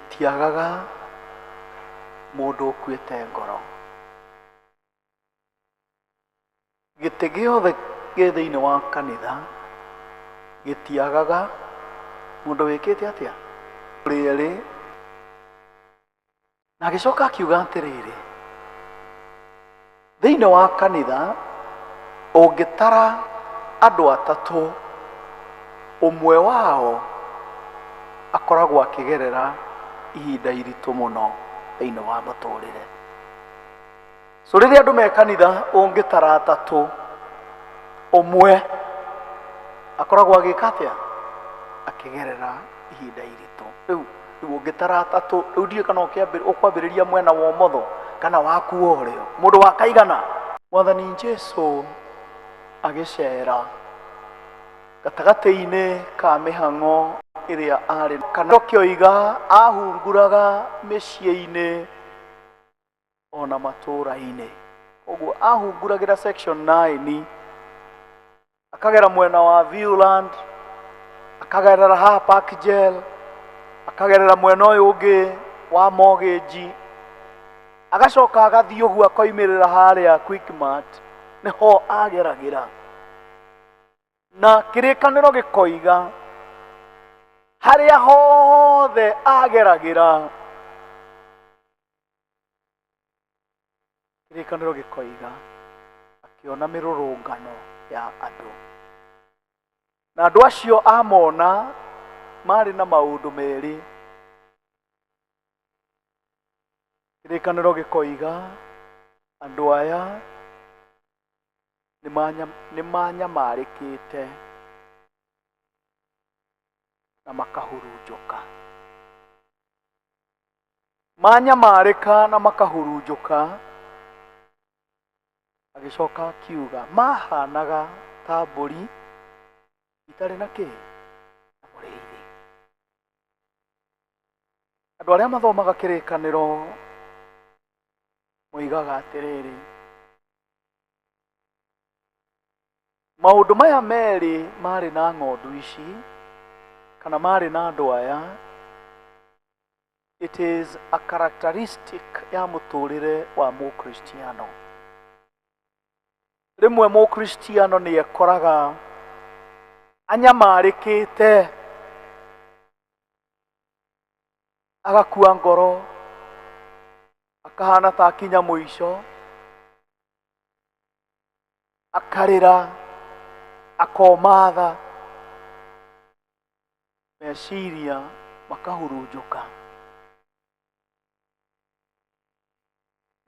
Gĩtiagaga mũndũ ũkuĩte ngoro. Gĩtĩ gĩothe gĩ thĩinĩ wa kanitha gĩtiagaga mũndũ wĩkĩte atĩa? Rĩerĩ. Na agĩcoka akiuga atĩrĩrĩ, thĩinĩ wa kanitha ũngĩtara andũ atatũ, ũmwe wao akoragwo akĩgerera ihinda iritũ mũno thĩinĩ wa mũtũrĩre. So rĩrĩa andũ me kanitha ũngĩtara atatũ, ũmwe akoragwo agĩka atĩa? Akĩgerera ihinda iritũ. Rĩu rĩu ũngĩtara atatũ, rĩu ndiũĩ kana ũkwambĩrĩria mwena wa ũmotho kana waku wa ũrĩo. Mũndũ wa kaigana. Mwathani Jesu agĩcera gatagatĩ-inĩ ka mĩhang'o ĩrĩa arĩ kana kĩoiga ahunguraga mĩciĩ-inĩ ona matũũra-inĩ. Koguo ahunguragĩra section 9, akagera mwena wa Viewland, akagerera haha Park Gel, akagerera mwena ũyũ ũngĩ wa Mortgage, agacoka agathiĩ ũguo akoimĩrĩra harĩa Quickmart, nĩho ageragĩra. Na kĩrĩkanĩro gĩkoiga harĩa hothe ageragĩra, Kĩrĩkanĩro gĩkoiga, akĩona mĩrũrũngano ya andũ. Na andũ acio amona marĩ na maũndũ merĩ. Kĩrĩkanĩro gĩkoiga, andũ aya nĩ manyamarĩkĩte na makahurunjũka. Manyamarĩka na makahurunjũka, agĩcoka akiuga mahanaga ta mbũri itarĩ na kĩ na mũrĩithi. Andũ arĩa mathomaga kĩrĩkanĩro moigaga atĩrĩrĩ, maũndũ maya merĩ marĩ na ng'ondu ici kana marĩ na andũ aya, it is a characteristic ya mũtũrĩre wa mũkristiano. Rĩmwe mũkristiano nĩ ekoraga anyamarĩkĩte, agakua ngoro, akahana ta akinya mũico, akarĩra, akoma tha, meciria makahurunjũka.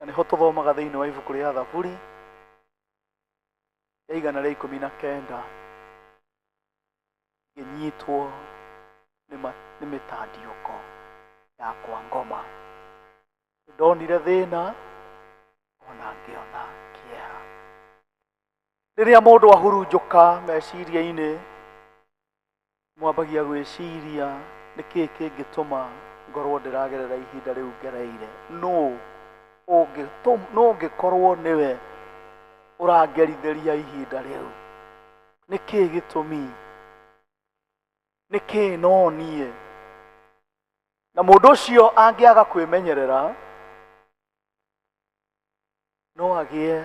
Na nĩho tũthomaga thĩinĩ wa ibuku rĩa Thaburi ya 119, ngĩnyitwo nĩ mĩtandiũko ya kwa ngoma, ndonire thĩna ona ngĩona kĩeha. Rĩrĩa mũndũ ahurunjũka meciria-inĩ, mwambagia gwĩciria nĩ kĩĩ kĩngĩtũma ngorwo ndĩragerera ihinda rĩu ngereire, nũ ũngĩkorwo nĩwe ũrangerithĩria ihinda rĩu, nĩ kĩĩ gĩtũmi, nĩ kĩĩ no niĩ. Na mũndũ ũcio angĩaga kwĩmenyerera, no agĩe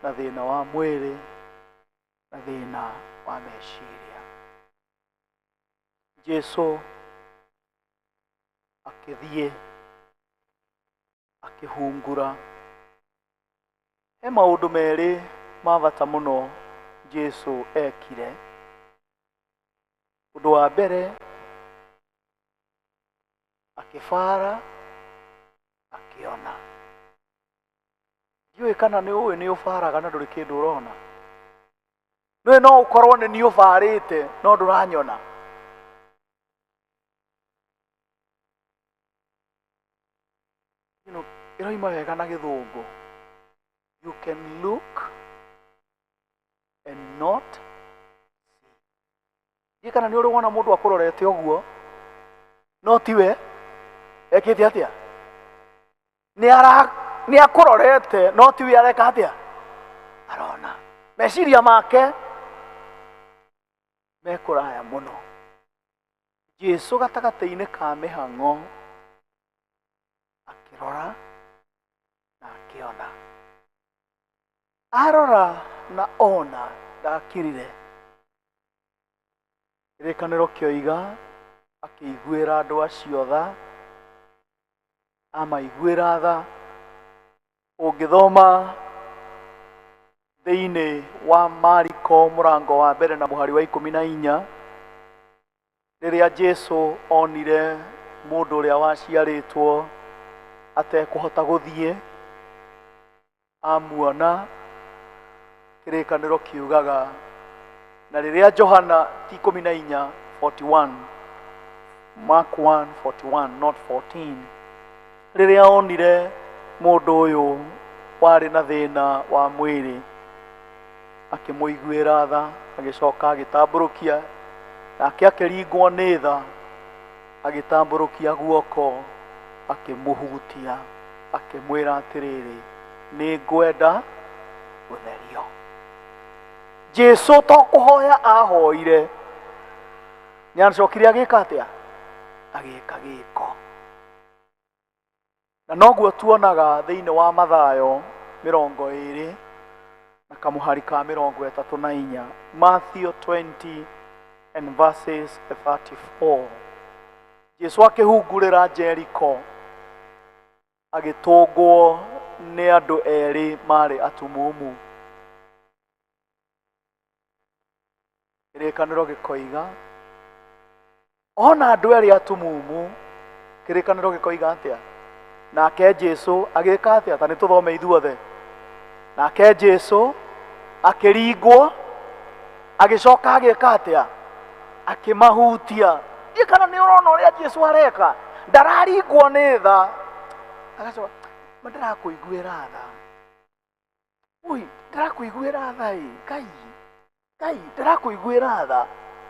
na thĩna wa mwĩrĩ na thĩna wa meciria. Jesu akĩthiĩ akĩhungura. He maũndũ merĩ ma bata mũno Jesu ekire. Ũndũ wa mbere, akĩbara akĩona. Ndiũĩ kana nĩ ũĩ nĩ ũbaraga na ndũrĩ kĩndũ ũrona. Nĩũĩ no ũkorwo nĩ niĩ ũbarĩte no ndũranyona. Ĩroima wega na gĩthũngũ. You can look and not see. Ndiũĩ kana nĩ ũrĩ wona mũndũ akũrorete ũguo no tiwe ekĩte atĩa? Nĩ akũrorete no tiwe areka atĩa? Arona. Meciria make me kũraya mũno. Jesu gatagatĩ-inĩ ka mĩhang'o. Arora na ona ndakirire. Kĩrĩkanĩro kĩoiga akĩiguĩra andũ acio tha, amaiguĩra tha. Ũngĩthoma thĩinĩ wa Mariko mũrango wa mbere na mũhari wa 14, rĩrĩa Jesu onire mũndũ ũrĩa waciarĩtwo atekũhota gũthiĩ, amuona, kĩrĩkanĩro kiugaga, na rĩrĩa Johana ti 14, 41, Mark 1 41, not 14, rĩrĩa onire mũndũ ũyũ warĩ na thĩna wa mwĩrĩ, akĩmũiguĩra tha, agĩcoka agĩtambũrũkia, nake akĩringwo nĩ tha, agĩtambũrũkia guoko, akĩmũhutia, akĩmwĩra atĩrĩrĩ, nĩ ngwenda gũtherio. Jesu to kũhoya ahoire, nĩacokire agĩka atĩa? Agĩka gĩko. Na noguo tuonaga thĩinĩ wa Mathayo 20 na kamũhari ka 34, Matthew 20 and verses 34. Jesu akĩhungurĩra Jericho, agĩtũngwo nĩ andũ erĩ marĩ atumumu. Kĩrĩkanĩro gĩkoiga ona andũ erĩ atumumu, kĩrĩkanĩro gĩkoiga atĩa? Nake Jesu agĩka atĩa? Ta nĩ tũthome ithuothe. Nake Jesu akĩringwo, agĩcoka agĩka atĩa? Akĩmahutia. Ndiĩ kana nĩ ũrona ũrĩa Jesu areka, ndararingwo nĩ tha, agacoka ma ndĩrakũiguĩra tha, ui ndĩrakũiguĩra tha ĩ Ngai, Ngai ndĩrakũiguĩra tha.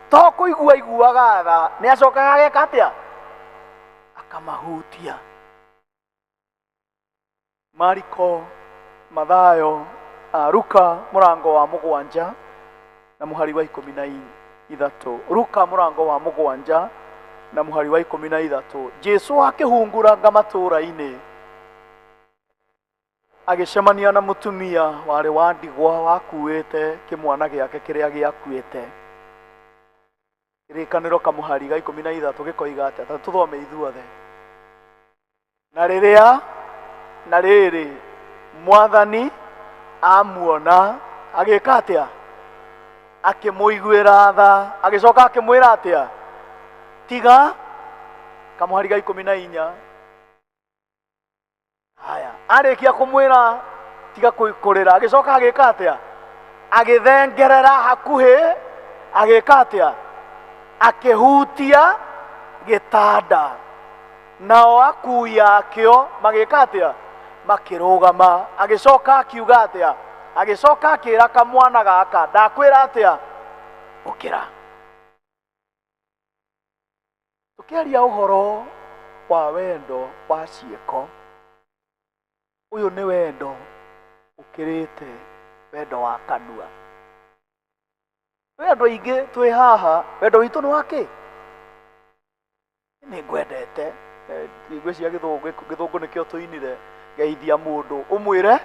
To kũigua iguaga tha, nĩ acokaga ageka atĩa? Akamahutia. Mariko, Mathayo, Luka mũrango wa 7 na mũhari wa 13. Luka mũrango wa 7 na mũhari wa 13. Jesu akĩhunguranga matũũra-inĩ, agĩcemania na mũtumia warĩ wa ndigwa wakuĩte kĩmwana gĩake kĩrĩa gĩakuĩte. Kĩrĩkanĩro kamũhari ga 13 gĩkoiga atĩa? Ta tũthome ithuothe. Na rĩrĩa na rĩrĩ mwathani amuona agĩka atĩa? Akĩmũiguĩra tha, agĩcoka akĩmwĩra atĩa? Tiga. Kamũhari ga 14. Haya, arĩkia kũmwĩra tiga kũrĩra, agĩcoka agĩka atĩa? Agĩthengerera hakuhĩ, agĩka atĩa? Akĩhutia gĩtanda, nao akui akĩo magĩka atĩa? Makĩrũgama. Agĩcoka akiuga atĩa? Agĩcoka akĩra kamwana gaka, ndakwĩra atĩa? Ũkĩra. Tũkĩaria ũhoro wa wendo wa ciĩko, ũyũ nĩ wendo ũkĩrĩte wendo wa kanua. Twĩ andũ aingĩ twĩ haha, wendo witũ nĩ wa kĩ? Nĩ ngwendete. Ngwĩciria gĩthũngũ nĩkĩo tũinire, geithia mũndũ ũmwĩre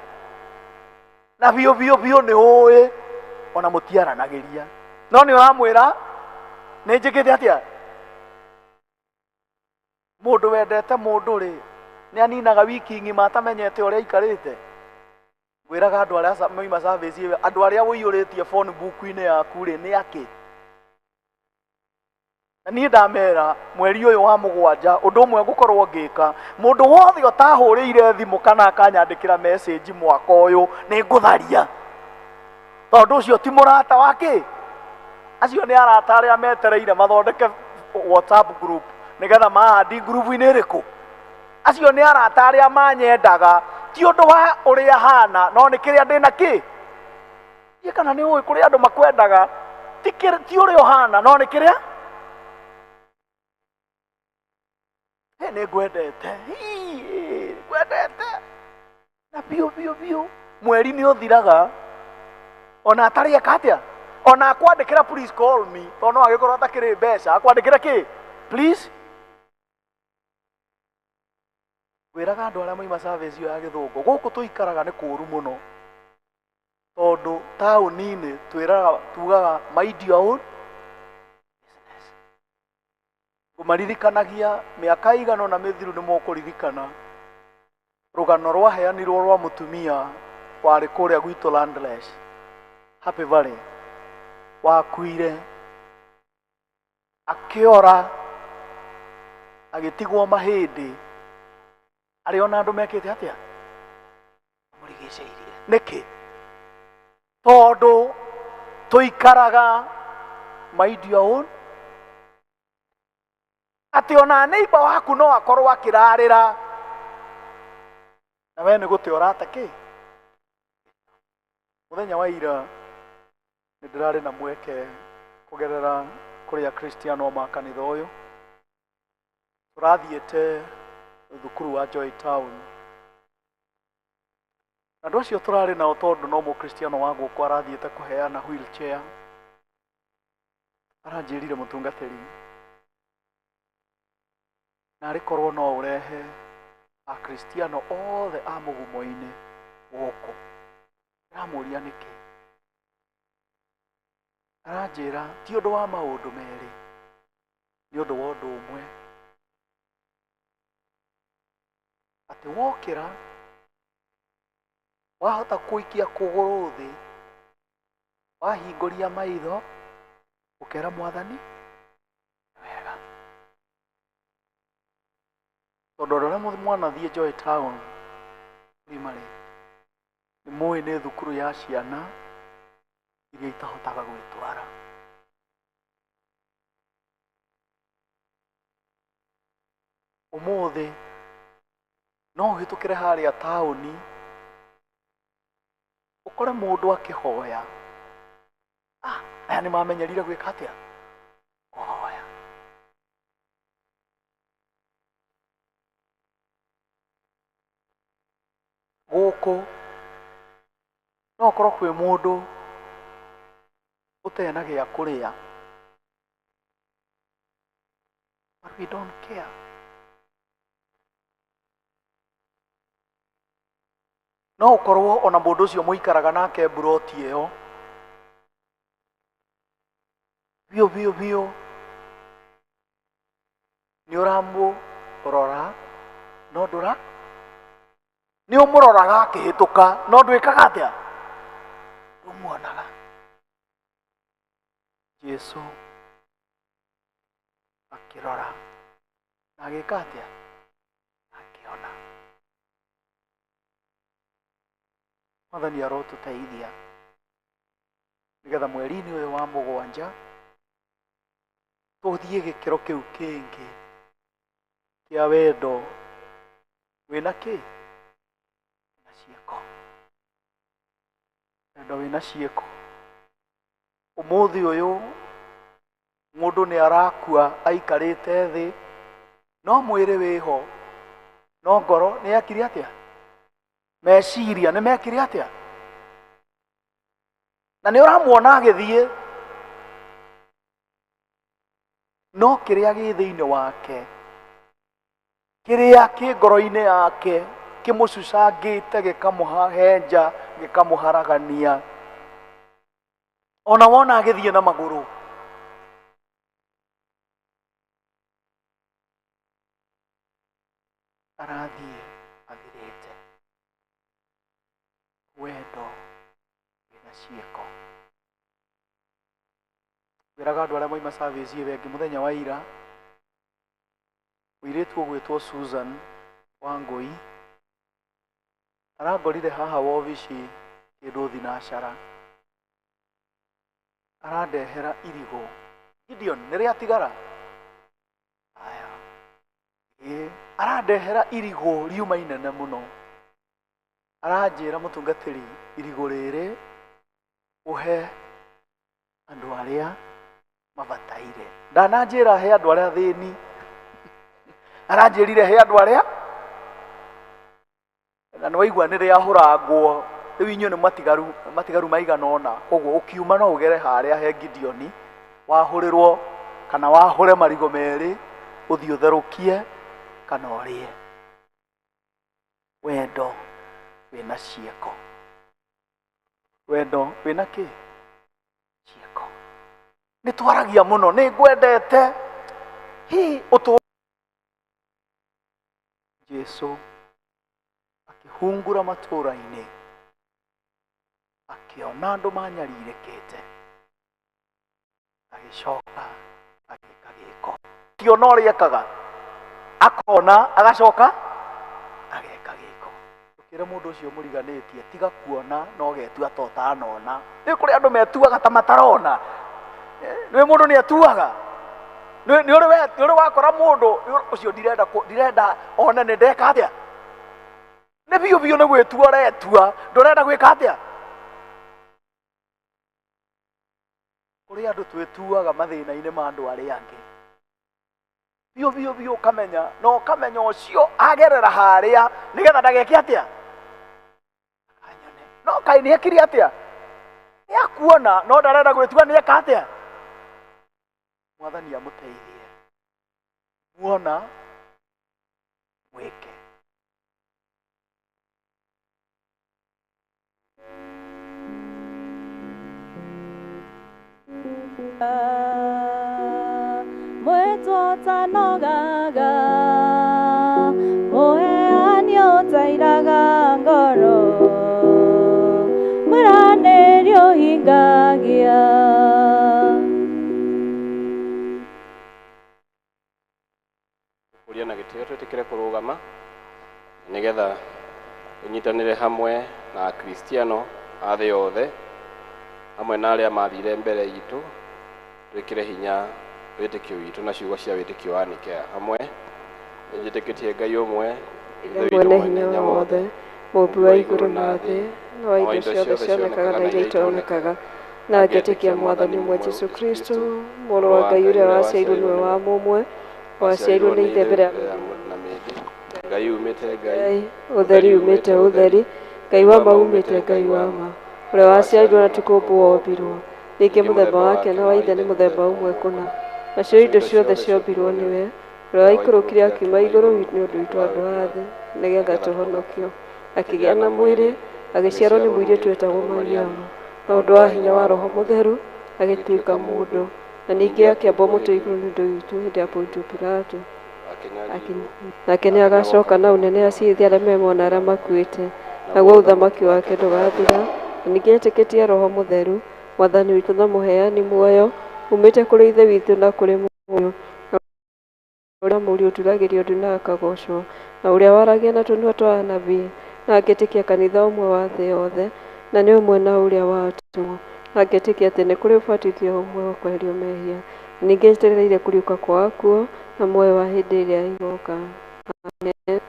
na biũ biũ biũ nĩ ũĩ, ona mũtiaranagĩria, no nĩ ũramwĩra nĩ njĩkĩte atĩa. Mũndũ wendete mũndũ rĩ, nĩ aninaga wiki ng'ima atamenyete ũrĩa aikarĩte. Ngwĩraga andũ arĩa moima service ĩyo, andũ arĩa ũiyũrĩtie phone book-inĩ yaku rĩ, nĩ akĩ? Na niĩ ndamera mweri ũyũ wa 7, ũndũ ũmwe ngũkorwo ngĩka, mũndũ wothe ũtahũrĩire thimũ kana akanyandĩkĩra message mwaka ũyũ, nĩ ngũtharia. Tondũ ũcio ti mũrata wa kĩ? Acio nĩ arata arĩa metereire mathondeke WhatsApp group nĩgetha mahandi group-inĩ ĩrĩkũ. Acio nĩ arata arĩa manyendaga, ti ũndũ wa ũrĩa hana, no nĩ kĩrĩa ndĩna kĩ. Ndiĩ kana nĩ ũĩ kũrĩ andũ makwendaga, ti ũrĩa ũhana, no nĩ kĩrĩa. Hĩ, nĩ ngwendete. Hii, ngwendete. Na biũ biũ biũ, mweri nĩ ũthiraga. Ona atarĩ eka atĩa? Ona akwandĩkĩra please call me, tondũ no agĩkorwo atakĩrĩ mbeca, akwandĩkĩra kĩ? Please. Ngwĩraga andũ arĩa moima service ĩyo ya gĩthũngũ, gũkũ tũikaraga nĩ kũũru mũno. Tondũ taũni-inĩ twĩraga tugaga mind your own business. Ngũmaririkanagia mĩaka ĩigana ũna mĩthiru nĩ mũkũririkana rũgano rwaheanirwo rwa mũtumia warĩ kũrĩa gwitũ Landless, Happy Valley, wakuire akĩora agĩtigwo mahĩndĩ arĩ ona andũ mekĩte atĩa mũrigicĩirie. Nĩkĩ? Tondũ tũikaraga mind your own, atĩ ona neighbor waku no akorwo akĩrarĩra na we nĩ gũte ũrate kĩ. Mũthenya wa ira nĩ ndĩrarĩ na mweke kũgerera kũrĩ akristiano ma kanitha ũyũ, tũrathiĩte thukuru wa Joy Town. Andũ acio tũrarĩ nao tondũ no mũkristiano wa gũkũ arathiĩte kũheana wheelchair, aranjĩrire mũtungatĩri, narĩ korwo no ũrehe akristiano othe a mũgumo-inĩ gũkũ. Ndĩramũria nĩkĩ? Aranjĩra ti ũndũ wa maũndũ merĩ, nĩ ũndũ wa ũndũ ũmwe, atĩ wokĩra wahota kũikia kũgũrũ thĩ, wahingũria maitho ũkera mwathani wega. Tondũ andũ arĩa mwanathiĩ Joy Town Primary nĩ mũĩ nĩ thukuru ya ciana iria itahotaga gwĩtwara. Ũmũthĩ no ũhĩtũkĩre harĩa taũni ũkore mũndũ akĩhoya. Ah, aya nĩ mamenyerire gwĩka atĩa? Kũhoya. Gũkũ no ũkorwo kwĩ mũndũ ũtarĩ na gĩa kũrĩa, but we don't care. No ũkorwo ona mũndũ ũcio mũikaraga nake mburoti ĩyo biũ biũ biũ nĩ ũramũrora no ndũra nĩ ũmũroraga akĩhĩtũka no ndwĩkaga atĩa? Ndũmuonaga. Jesu akĩrora na agĩka atĩa? Akĩona. Mwathani arotũteithia nĩgetha mweri-inĩ ũyũ wa mũgwanja tũthiĩ gĩkĩro kĩu kĩngĩ kĩa wendo wĩna kĩ na ciĩko. Wendo wĩna ciĩko. Ũmũthĩ ũyũ mũndũ nĩ arakua aikarĩte thĩ, no mwĩrĩ wĩho, no ngoro nĩ yekire atĩa? Meciria nĩ mekire atĩa? Na nĩ ũramuona agĩthiĩ, no kĩrĩa gĩ thĩinĩ wake, kĩrĩa kĩ ngoro-inĩ yake kĩmũcucangĩte, gĩkamũhenja, gĩkamũharagania. Ona wona agĩthiĩ na magũrũ, arathiĩ athirĩte. Wendo wĩna ciĩko. Ngwĩraga andũ arĩa moima service ĩyo ĩngĩ mũthenya wa ira, mũirĩtu ũgwĩtwo Susan Wangũi arangorire haha wobici kĩndũ thinacara, arandehera irigũ. Gideon, nĩ rĩatigara? Aya. Ĩĩ, arandehera irigũ riuma inene mũno. Aranjĩra mũtungatĩri, irigũ rĩrĩ ũhe andũ arĩa mabataire. Ndananjĩra he andũ arĩa athĩni, aranjĩrire he andũ arĩa, na nĩ waigua nĩ rĩahũrangwo. Rĩu inyuĩ nĩ matigaru, matigaru maigana ũna, koguo ũkiuma no ũgere harĩa he Gideoni wahũrĩrwo kana wahũre marigũ merĩ, ũthiĩ ũtherũkie kana ũrĩe. Wendo wĩna ciĩko. Wendo wĩna kĩ? Ciĩko. Nĩ twaragia mũno, nĩ ngwendete. Hi ũtũ Jesu akĩhungura matũũra-inĩ, akĩona andũ manyarirĩkĩte, agĩcoka agĩka gĩko. Kĩona ũrĩa ekaga, akona agacoka ageka gĩko. Ũkĩra mũndũ ũcio mũriganĩtie, tiga kuona no getua ta ũtanona. Nĩ kũrĩ andũ metuaga ta matarona. Nĩ mũndũ nĩ atuaga. Nĩ ũrĩ wakora mũndũ ũcio ndirenda one nĩ ndeka atĩa. Nĩ biũ biũ nĩ gwĩtua ũretua, ndũrenda gwĩka atĩa. Kũrĩ andũ twĩtuaga mathĩna-inĩ ma andũ arĩa angĩ. Biũ biũ biũ ũkamenya, na ũkamenya ũcio agerera harĩa nĩgetha ndageke atĩa. Anyone. No kaĩ nĩ ekire atĩa? Nĩ akuona no ndarenda gwĩtua nĩ eka atĩa. Mwathani amũteithie. Muona mwĩke. Mwetwo tanogaga, mũheani ũtairaga ngoro, mwĩranĩri ũhingagia. Kũria na gĩtĩo twĩtĩkĩre kũrũgama nĩgetha tũnyitanĩre hamwe na Akristiano a thĩ yothe, hamwe na arĩa mathire mbere itũ, twĩkĩre hinya wĩtĩkio witũ na ciugo cia wĩtĩkio wa Nikea. Hamwe nĩnjĩtĩkĩtie Ngai ũmwe, Ithe witũ mwene hinya wothe, mũũmbi wa igũrũ na thĩ, na wa indo ciothe cionekaga na iria itonekaga, na ngetĩkia Mwathani ũmwe Jesũ Kristo, Mũrũ wa Ngai ũrĩa waciarirwo nĩwe wa mũmwe, waciarirwo nĩ Ithe mbere ya na mĩndĩ. Ngai umĩte Ngai, Ngai, ũtheri umĩte ũtheri, Ngai wa ma umĩte Ngai wa ma, ũrĩa waciarirwo na ti kũũmbwo wombirwo, ningĩ mũthemba wake na wa Ithe nĩ mũthemba ũmwe kũna. Nacio indo ciothe ciombirwo nĩwe, ũrĩa waikũrũkire akiuma igũrũ nĩ ũndũ witũ andũ a thĩ, nĩgetha tũhonokio. Akĩgĩa na mwĩrĩ, agĩciarwo nĩ mũirĩtu wetagwo Mariamu, na ũndũ wa hinya wa Roho Mũtheru agĩtuĩka mũndũ, na ningĩ akĩambwo mũtĩ igũrũ nĩ ũndũ witũ hĩndĩ ya Pontio Pilato. Nake nĩ agacoka na ũnene acirithie arĩa me muoyo na arĩa makuĩte, naguo ũthamaki wake ndũgathira. Na ningĩ etĩkĩtie Roho Mũtheru, Mwathani witũ na mũheani muoyo, umĩte kũrĩ Ithe witũ na kũrĩ Mũriũ, na ũrĩa Mũriũ ũturagĩrio ndu na akagocwo, na ũrĩa waragia na tũnua twa anabii, na ngetĩkia kanitha ũmwe wa thĩ yothe, na nĩ ũmwe na ũrĩa wa atũmwo, na ngetĩkia atĩ nĩ kũrĩ ũbatithio ũmwe wa kweherio mehia, na ningĩ njetereire kũriũka kwa akuũ na muoyo wa hĩndĩ ĩrĩa ĩgooka. Amen.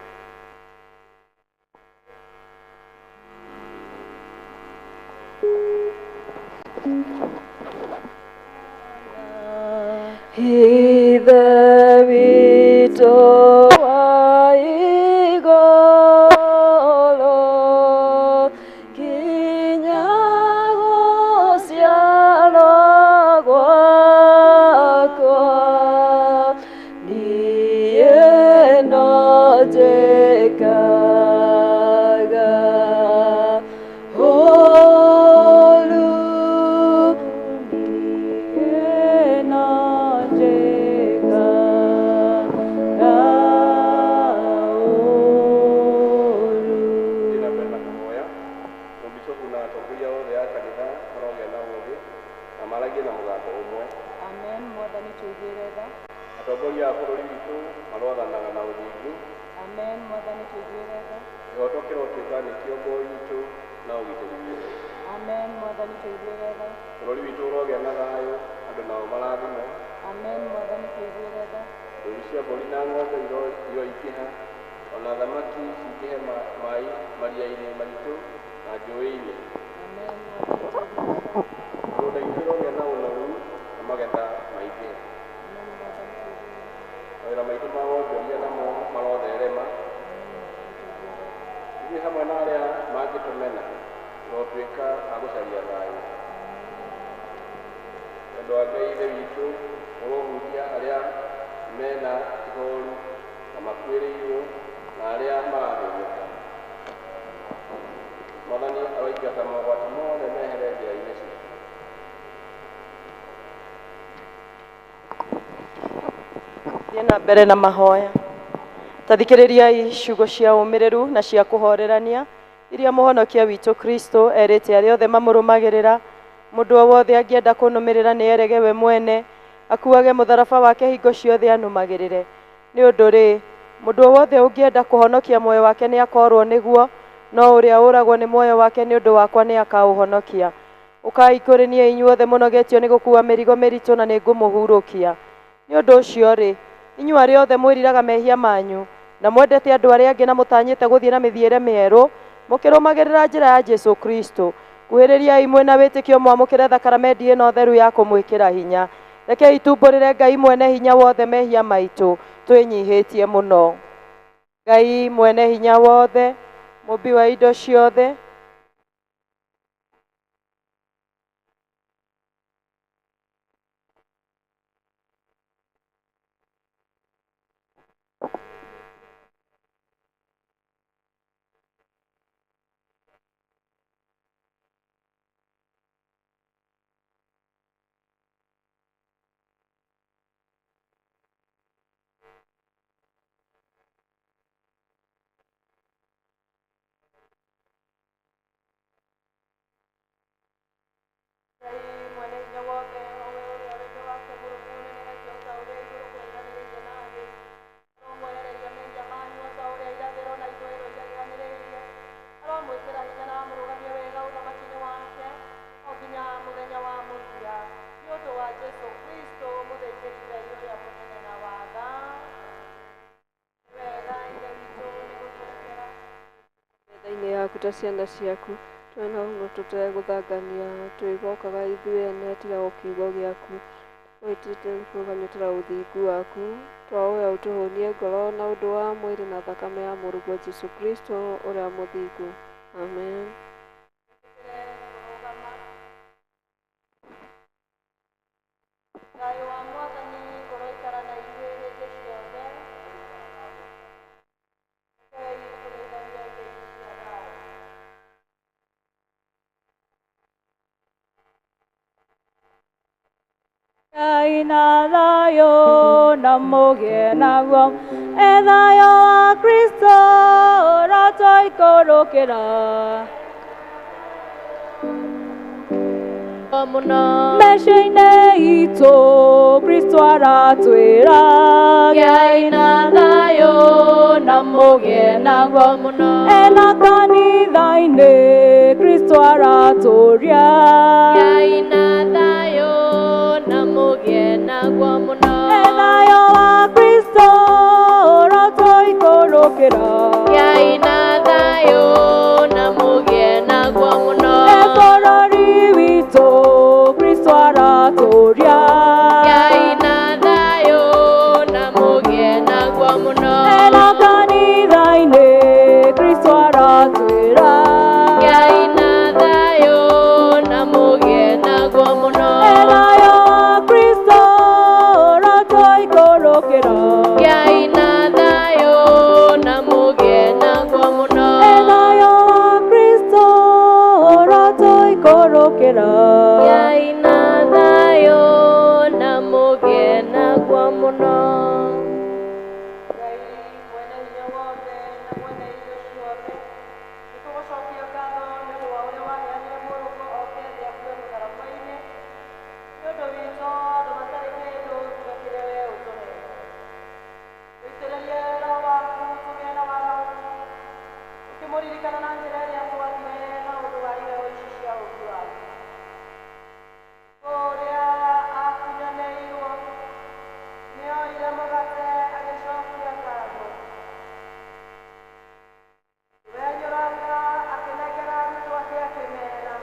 Ithe witũ wa igũrũ, kinya gũciarwo gwakwa, niĩ no njĩkaga ũũru, Niĩ no njĩkaga ũũru. Thiĩ na mbere na kũhoya. Mũbicobu na atongoria othe a kanitha marogĩa na ũũgĩ na maragie na mũgambo ũmwe. Amen. Mwathani tũiguĩre tha. Atongoria a bũrũri witũ maroathanaga na ũthingu. Amen. Mwathani tũiguĩre tha. Kĩhoto kĩrotuĩka nĩkĩo ngo itũ na ũgitĩri witũ. Amen. Mwathani tũiguĩre tha. Bũrũri witũ ũrogĩa na thayũ, andũ nao marathimwo. Amen. Mwathani tũiguĩre tha. Ndũru cia mbũri na ng'ombe iroingĩha, ona thamaki cingĩhe maĩ maria-inĩ maitũ na njũĩ-inĩ. Amen. Mwathani tũiguĩre tha. Mĩgũnda itũ ĩrogĩa na ũnoru na magetha maingĩhe. Amen. Mwathani tũiguĩre tha. Mawĩra maitũ ma wonjoria namo marotherema. Ithuĩ hamwe na arĩa mangĩtũmena tũrotuĩka a gũcaria thayũ. Wendo wa Ngai Ithe witũ ũrohutia arĩa mena ihoru na makuĩrĩirwo na arĩa marathĩnĩka. Mwathani aroingata mogwati mothe mehere Na mbere na mahoya. Tathikĩrĩriai ciugo cia ũmĩrĩru na cia kũhorerania iria mũhonokia witũ Kristo erĩte arĩa othe mamũrũmagĩrĩra. Mũndũ o wothe angĩenda kũnũmĩrĩra nĩ erege we mwene, akuage mũtharaba wake hingo ciothe anũmagĩrĩre. Nĩ ũndũ rĩ, mũndũ o wothe ũngĩenda kũhonokia muoyo wake nĩ akorwo nĩguo, no ũrĩa ũragwo nĩ muoyo wake nĩ ũndũ wakwa nĩ akaũhonokia. Ũkai kũrĩ niĩ inyuothe mũnogetio nĩ gũkuua mĩrigo mĩritũ na nĩ ngũmũhurũkia. Nĩ ũndũ ũcio rĩ, inyuĩ arĩa othe mwĩriraga mehia manyu na mwendete andũ arĩa angĩ na mũtanyĩte gũthiĩ na mĩthiĩre mĩerũ, mũkĩrũmagĩrĩra njĩra ya Jesũ Kristo, kuhĩrĩriai mwĩna wĩtĩkio mwamũkĩre thakaramendi ĩno theru ya kũmwĩkĩra hinya. Rekei tumbũrĩre Ngai mwene hinya wothe mehia maitũ twĩnyihĩtie mũno. Ngai mwene hinya wothe, mũmbi wa indo ciothe, ta ciana ciaku twena ũguo tũtegũthangania twĩgokaga ithuĩ ene tiga o kiugo gĩaku wĩtĩte kũganyũtĩra ũthingu waku twahoya ũtũhũnie ngoro na ũndũ wa mwĩrĩ na thakame ya mũrũguo Jesũ Kristo ũrĩa mũthingu. Amen. Thayũ wa Mwathani ũroikara na inyuĩ hĩndĩ ciothe. Rekei tũgeithanie ngeithi cia thayũ. Ngai na thayũ na mũgĩe naguo, e thayũ wa Kristo ũrotũikũrũkĩra. Meciria-inĩ itũ Kristo aratwĩra, gĩai na thayũ na mũgĩe naguo mũno. Ena kanitha-inĩ Kristo aratũria, gĩai na thayũ na mũgĩe naguo mũno. E thayũ wa Kristo ũrotũikũrũkĩra, gĩai na thayũ na mũgĩe naguo mũno. E bũrũri witũ Kristo aratũria, gĩai na thayũ na mũgĩe naguo mũno. Ena kanitha-inĩ Kristo aratwĩra, gĩai na thayũ na mũgĩe naguo mũno. E thayũ wa Kristo ũrotũikũrũkĩra, gĩai na thayũ na mũgĩe naguo mũno. E thayũ wa Kristo ũrotũikũrũkĩra, gĩai na thayũ na mũgĩe naguo mũno. Ngai mwene hinya wothe na mwene indo ciothe, nĩtũgũcokia ngatho nĩ ũndũ wa ũrĩa waheanire mũrũguo oke thĩ akue mũtharaba-inĩ nĩ ũndũ witũ andũ matarĩ kĩndũ tiga kĩrĩa wee ũtũheete. Tũitĩrĩrie roho waku tũgĩe na warahu, ũkĩmũririkana na njĩra ĩrĩa twathire na ũndũ wa iheo ici cia ũũmbi waku. Ũrĩa akunyanĩirwo nĩoire mũgate agĩcokia ngatho, wenyũranga akĩnengera arutwo ake akĩmeera,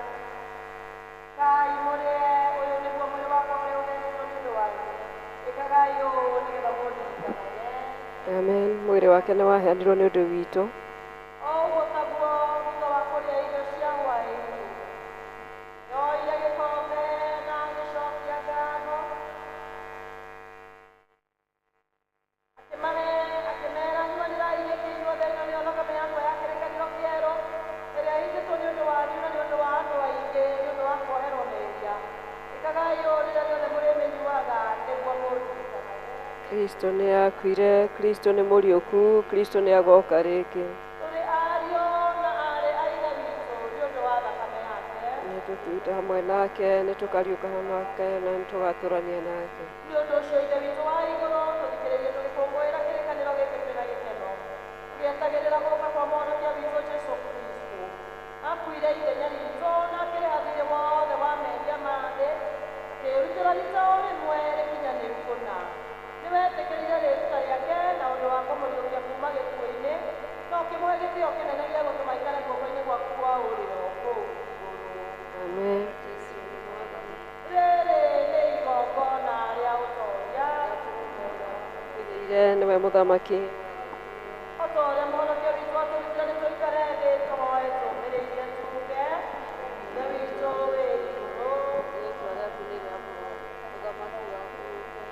kai mũrĩe, ũyũ nĩguo mwĩrĩ wakwa ũrĩa ũheanĩtwo nĩ ũndũ wanyu, ĩkagai ũũ nĩgetha mũndirikanage. Amen. Mwĩrĩ wake nĩ waheanirwo nĩ ũndũ witũ. O ũguo taguo thutha wa kũrĩa irio cia hwaĩ-inĩ, nĩoire gĩkombe na agĩcokia ngatho, akĩmahe akĩmeera, nyuanĩrai gĩkĩ inyuothe, ĩno nĩyo thakame yakwa ya kĩrĩkanĩro kĩerũ ĩrĩa ĩitĩtwo nĩ ũndũ wanyu na nĩ ũndũ wa andũ aingĩ nĩ ũndũ wa kuoherwo mehia. Ĩkagai ũũ rĩrĩa rĩothe mũrĩmĩnyuaga nĩguo mũndirikanage. Kristo Kristo nĩ akuire, Kristo nĩ mũriũku, Kristo nĩ agoka rĩngĩ. Tũrĩ ariũ na aarĩ a Ithe witũ nĩ ũndũ wa thakame yake. Nĩ tũkuĩte hamwe nake, nĩ tũkariũka hamwe nake, na nĩ tũgatũrania nake. Nĩ ũndũ ũcio Ithe witũ wa igũrũ, tũthikĩrĩrie tũgĩkũngũĩra kĩrĩkanĩro gĩkĩ twĩna gĩkeno, tũgĩetagĩrĩra gũka kwa Mũhonokia witũ Jesũ Kristo. Akuire ithenya ritũ na akĩrĩha thiirĩ wothe wa mehia ma thĩ, akĩĩrutĩra rita o rĩmwe rĩkinyanĩru kũna. Nĩwetĩkĩrire rĩruta rĩake na ũndũ wa kũmũriũkia kuma gĩkuũ-inĩ, na ũkĩmũhe gĩtĩo kĩnene gĩa gũtũma aikare guoko-inĩ gwaku kwa ũrĩo kũu igũrũ. Amen. Rĩrĩ nĩ igongona rĩa ũtoria. Ire nĩwe mũthamaki. O ta ũrĩa Mũhonokia witũ atũrutire nĩ tũikare thĩ tũhoe tũũmĩrĩirie tuuge, Ithe witũ wĩ igũrũ, Rĩĩtwa rĩaku nĩ rĩamũrwo, ũthamaki waku ũũke,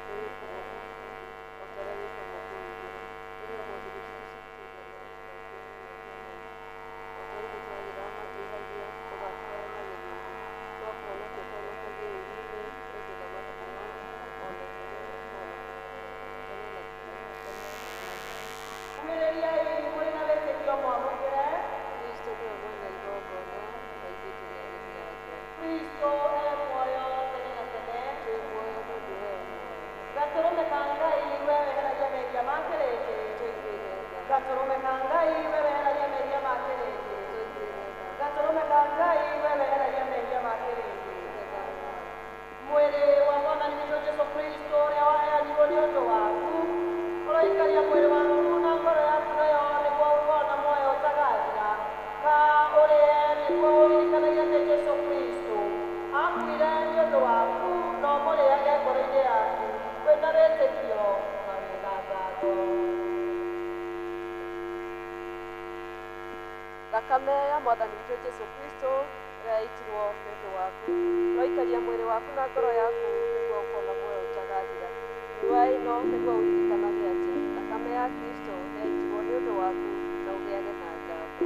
wĩkwo o ta ũrĩa wĩkagwo kũu igũrũ. Tũhe ũmũthĩ irio citũ cia kũigana, o ta ũrĩa tũragĩra matwĩhagia, ndũgatũhe na gĩthĩnjo, no kũhonokia ũtũhonokagie ũũru-inĩ, nĩ ũndũ ũthamaki nĩ waku, o na hinya, o na tene na tene. Ũmĩrĩriai mũrĩ na wĩtĩkio mwamũkĩre. Kristo nĩwe mwene igongona, na ithuĩ tũrĩ ageni ake. Kristo e muoyo tene na tene. Twĩ muoyo tondũ we e muoyo. Gatũrũme ka Ngai we weheragia mehia ma kĩrĩndĩ. Tũiguĩre tha. Gatũrũme ka Ngai we weheragia mehia ma kĩrĩndĩ. Tũiguĩre tha. Gatũrũme ka Ngai we weheragia mehia ma kĩrĩndĩ. Tũhe thayũ waku. Mwĩrĩ wa Mwathani witũ Jesũ Kristo ũrĩa waheanirwo nĩ ũndũ waku, ũroikaria mwĩrĩ waku na ngoro yaku nayo nĩguo ũkona muoyo ũtagathira. Ka ũrĩe nĩguo ũririkanagie atĩ Jesũ Kristo akuire nĩ ũndũ waku, na ũmũrĩage ngoro-inĩ yaku wĩna wĩtĩkio na wĩna ngatho. Thakame ya Mwathani witũ Jesũ Kristo ĩrĩa yaitirwo nĩ ũndũ waku, ũroikaria mwĩrĩ waku na ngoro yaku nĩguo ũkona muoyo ũtagathira. Nyua ĩno nĩguo ũririkanage atĩ thakame ya Kristo nĩyaitirwo nĩ ũndũ waku na ũgĩage na ngatho.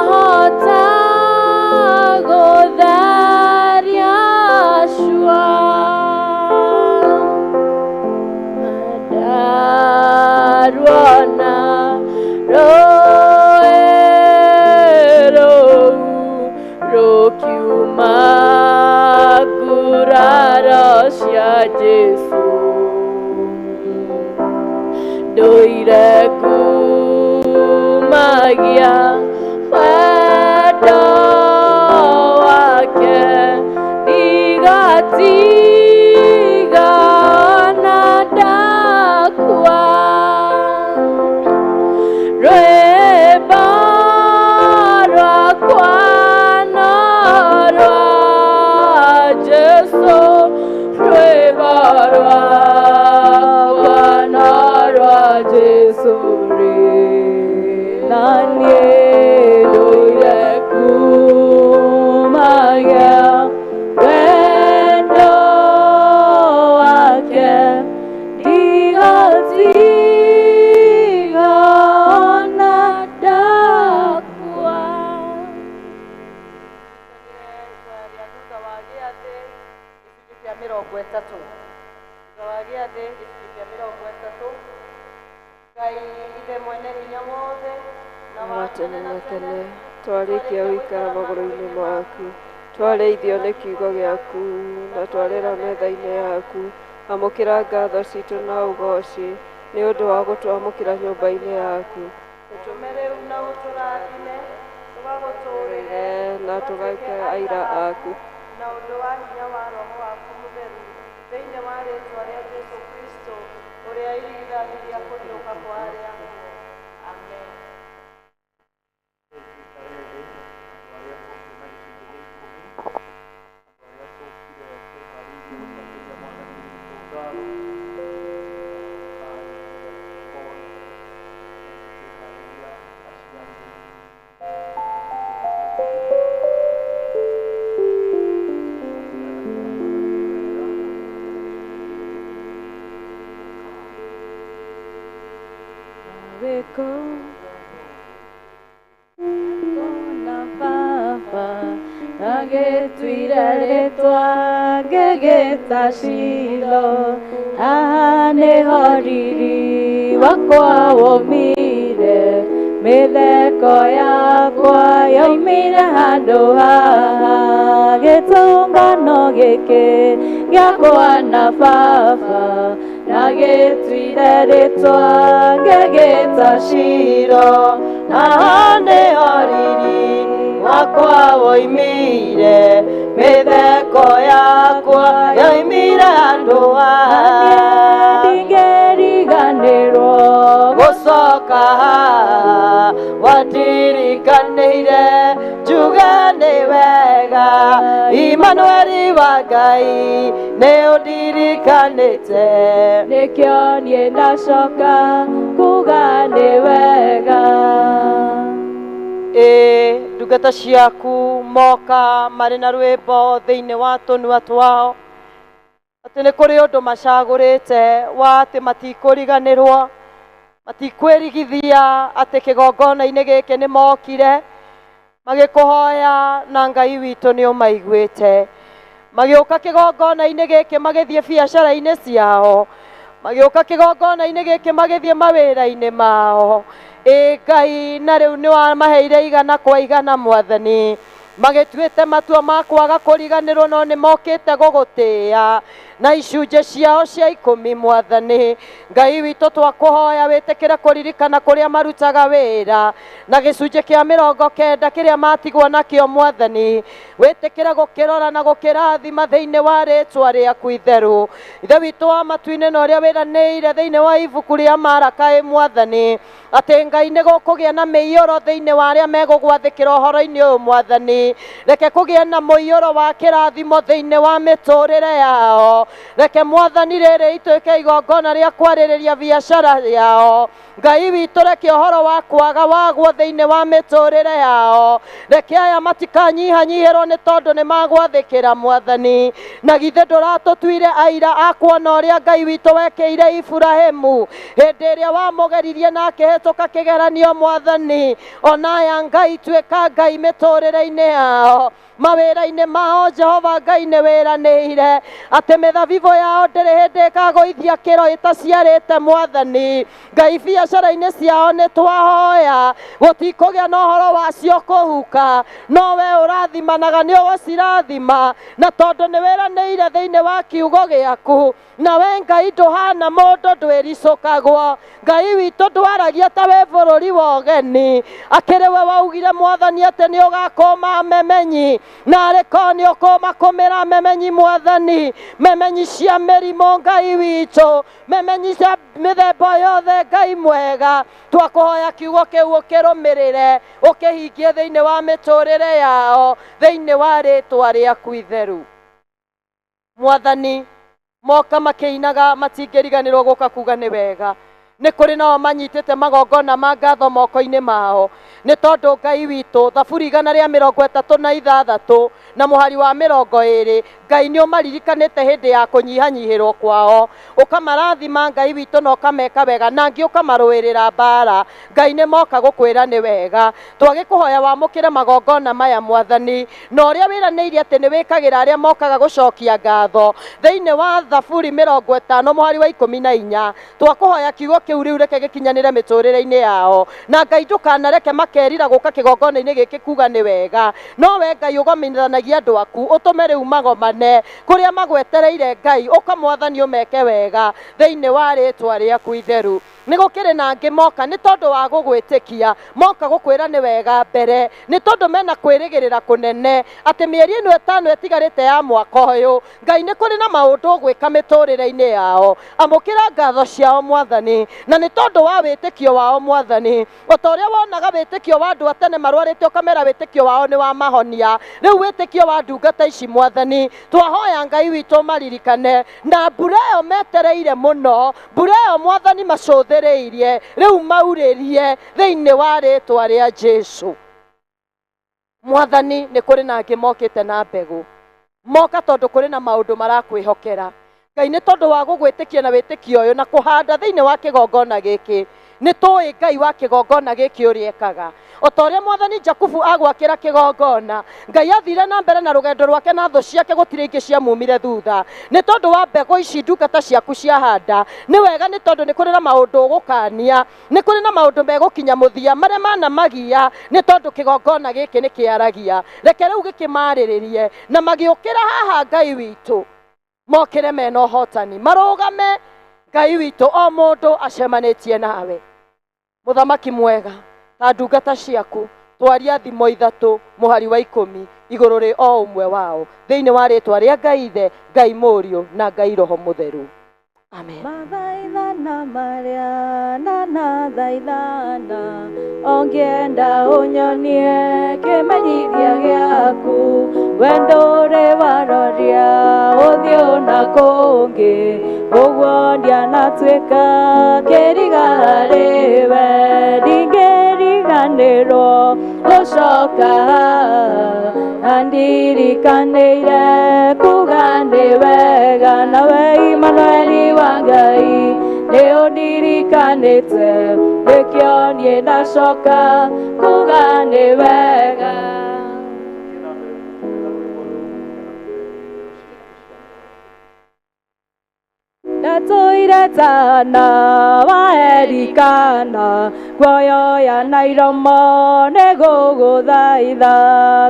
Yahota gũtheria cua. rĩa Jesũ ndũire ngumagia wendo wake ndigatiga ona ndakua rwĩmbo rwakwa no rwa Jesũ rwĩmbo rwakwa no rwa Jesũ rĩ na niĩ ndũire ngumagia wendo wake ndigatiga ona ndakua. Rĩa thutha wa gĩathĩ gĩcunjĩ kĩa 30. Thutha wa gĩathĩ gĩcunjĩ kĩa 30. Ngai Ithe mwene hinya wothe na wa tene na tene, twarĩkia gũikara magũrũ-inĩ maku, twarĩithio nĩ kiugo gĩaku na twarĩra metha-inĩ yaku. Amũkĩra ngatho citũ na ũgooci nĩ ũndũ wa gũtwamũkĩra nyũmba-inĩ yaku. Ũtũme rĩu na ũtũrathime tũgagũtũũrĩre Na tũgaike aira aku. Na ũndũ wa hinya wa Roho waku mũtheru thĩinĩ wa rĩĩtwa rĩa Jesũ Kristo ũrĩa irigithathi rĩa kũriũka kwa arĩa akuũ. Amen. Tuikare thĩ, andũ arĩa tũkire na gĩcunjĩ gĩa 10, andũ arĩa tũkire twĩharĩirie gũcokeria Mwathani witũ ngatho, na twĩharĩria aciari. Weko na baba agĩtuire rĩtwa ngĩgĩta Shilo haha nĩho riri wakwa womire mĩtheko yakwa yoimire handũ haha gĩtũngano gĩkĩ gĩakwa na baba agĩtuire rĩtwa ngĩgĩta Shilo Haha nĩho riri wakwa woimire mĩtheko yakwa yoimire handũ haha ndingĩriganĩrwo gũcoka haha watirikanĩire njuge nĩ wega Imanueli wa Ngai nĩ ũndirikanĩte nĩkĩo niĩ ndacoka kuga nĩ wega. Ĩ ndungata ciaku moka marĩ na rwĩmbo thĩinĩ wa tũnua twao atĩ nĩ kũrĩ ũndũ macagũrĩte wa atĩ matikũriganĩrwo matikwĩrigithia atĩ kĩgongona-inĩ gĩkĩ nĩ mokire magĩkũhoya na Ngai witũ nĩ ũmaiguĩte magĩũka kĩgongona-inĩ gĩkĩ magĩthiĩ biacara-inĩ ciao magĩũka kĩgongona-inĩ gĩkĩ magĩthiĩ mawĩra-inĩ mao. Ĩ Ngai na rĩu nĩ wamaheire igana kwa igana Mwathani magĩtuĩte matua ma kwaga kũriganĩrwo no nĩ mokĩte gũgũtĩĩa na icunjĩ ciao cia 10 Mwathani Ngai witũ twakũhoya wĩtĩkĩre kũririkana kũrĩa marutaga wĩra na gĩcunjĩ kĩa 90 kĩrĩa matigwo nakĩo Mwathani wĩtĩkĩre gũkĩrora na gũkĩrathima thĩinĩ wa rĩtwa rĩaku itheru. Ithe witũ wa matu-inĩ na ũrĩa wĩranĩire thĩinĩ wa ibuku rĩa Maraka ĩ Mwathani atĩ Ngai nĩ gũkũgĩa na mĩiyũro thĩinĩ wa arĩa megũgwathĩkĩra ũhoro-inĩ ũyũ Mwathani reke kũgĩe na mũiyũro wa kĩrathimo thĩinĩ wa mĩtũrĩre yao reke Mwathani rĩrĩ ituĩke igongona rĩa kwarĩrĩria biacara yao Ngai witũ reke ũhoro wa kwaga wagwo thĩinĩ wa mĩtũrĩre yao reke aya matikanyihanyihĩrwo nĩ tondũ nĩ magwathĩkĩra Mwathani na githĩ ndũratũtuire aira a kuona ũrĩa Ngai witũ wekĩire Iburahĩmu hĩndĩ ĩrĩa wamũgeririe na akĩhĩtũka kĩgeranio Mwathani ona aya Ngai tuĩka Ngai mĩtũrĩre-inĩ yao Mawĩra-inĩ mao Jehova Ngai nĩ wĩranĩire atĩ mĩthabibũ yao ndĩrĩ hĩndĩ ĩkagũithia kĩro ĩtaciarĩte Mwathani. Ngai biacara-inĩ ciao nĩ twahoya gũtikũgĩa na ũhoro wacio kũhuka, no we ũrathimanaga nĩ ũgũcirathima, na tondũ nĩ wĩranĩire thĩinĩ wa kiugo gĩaku, na we Ngai ndũhana mũndũ ndwĩricũkagwo. Ngai witũ ndwaragia ta wĩ bũrũri wa ũgeni, akĩrĩ we waugire Mwathani atĩ nĩ ũgakũma memenyi, na arĩ korwo nĩ ũkũmakũmĩra memenyi Mwathani, memenyi cia mĩrimũ Ngai witũ, memenyi cia mĩthemba yothe Ngai mwega, twakũhoya kiugo kĩu ũkĩrũmĩrĩre ũkĩhingie thĩinĩ wa mĩtũrĩre yao thĩinĩ wa rĩtwa rĩaku itheru. Mwathani, moka makĩinaga matingĩriganĩrwo gũka kuga nĩ wega. Nĩ kũrĩ nao manyitĩte magongona ma ngatho moko-inĩ mao, nĩ tondũ Ngai witũ Thaburi 136 na mũhari wa 20, Ngai nĩ ũmaririkanĩte hĩndĩ ya kũnyihanyihĩrwo kwao, ũkamarathima Ngai witũ na ũkameka wega, na angĩ ũkamarũĩrĩra mbara. Ngai nĩ moka gũkwĩra nĩ wega. Twagĩkũhoya wamũkĩre magongona maya Mwathani, na ũrĩa wĩranĩire atĩ nĩ wĩkagĩra arĩa mokaga gũcokia ngatho thĩinĩ wa Thaburi 50 mũhari wa 14, twakũhoya kiugo kĩu rĩu reke gĩkinyanĩre mĩtũrĩre-inĩ yao, na Ngai ndũkanareke makerira gũka kĩgongona-inĩ gĩkĩ kuga nĩ wega, no we Ngai ũgomithanagia andũ aku ũtũme rĩu magomane kũrĩa magwetereire Ngai, ũka Mwathani ũmeke wega thĩinĩ wa rĩtwa rĩaku itheru. Nĩ gũkĩrĩ na angĩ moka nĩ tondũ wa gũgwĩtĩkia, moka gũkwĩra nĩ wega mbere, nĩ tondũ mena kwĩrĩgĩrĩra kũnene atĩ mĩeri ĩno ĩtano ĩtigarĩte ya mwaka ũyũ, Ngai nĩ kũrĩ na maũndũ ũgwĩka mĩtũrĩre-inĩ yao. Amũkĩra ngatho ciao Mwathani, na nĩ tondũ wa wĩtĩkio wao Mwathani, o ta ũrĩa wonaga wĩtĩkio wa andũ a tene marwarĩte ũkamera wĩtĩkio wao nĩ wa mahonia, rĩu wĩtĩkio wa ndungata ici Mwathani, twahoya Ngai witũ maririkane, na mbura ĩyo metereire mũno, mbura ĩyo Mwathani macũthĩrĩirie, rĩu maurĩrie thĩinĩ wa rĩtwa rĩa Jesũ. Mwathani, nĩ kũrĩ na angĩ mokĩte na mbegũ, moka tondũ kũrĩ na maũndũ marakwĩhokera. Ngai nĩ tondũ wa gũgwĩtĩkia na wĩtĩkio ũyũ na kũhanda thĩinĩ wa kĩgongona gĩkĩ, nĩ tũĩ Ngai wa kĩgongona gĩkĩ ũrĩa ekaga. O ta ũrĩa Mwathani Jakubu agwakĩra kĩgongona, Ngai athire na mbere na rũgendo rwake na thũ ciake gũtirĩ ingĩ ciamumire thutha. Nĩ tondũ wa mbegũ ici ndungata ciaku ciahanda, nĩ wega nĩ tondũ nĩ kũrĩ na maũndũ ũgũkania, nĩ kũrĩ na maũndũ megũkinya mũthia marĩa manamagia, nĩ tondũ kĩgongona gĩkĩ nĩ kĩaragia. Reke rĩu gĩkĩmarĩrĩrie na magĩũkĩra haha Ngai witũ, mokĩre mena ũhotani, marũgame Ngai witũ, o mũndũ acemanĩtie nawe. Mũthamaki mwega, ta ndungata ciaku twaria thimo 3 mũhari wa 10 igũrũ rĩ o ũmwe wao, thĩinĩ wa rĩtwa rĩa Ngai Ithe, Ngai Mũriũ na Ngai Roho Mũtheru. Amen. Mathaithana marĩa na nathaithana, ũngĩenda ũnyonie kĩmenyithia gĩaku, wendo ũrĩ waroria ũthiũ na kũngĩ, ũguo ndianatuĩka kĩriga harĩ we, ndingĩriganĩrwo gũcoka haha, na ndirikanĩire kuga nĩ wega, nawe Imanueli wa Ngai nĩ ũndirikanĩte, nĩkĩo niĩ ndacoka kuga nĩ wega. Ndatũire tana wa Elikana, guoyoya na iromo nĩ gũgũthaitha,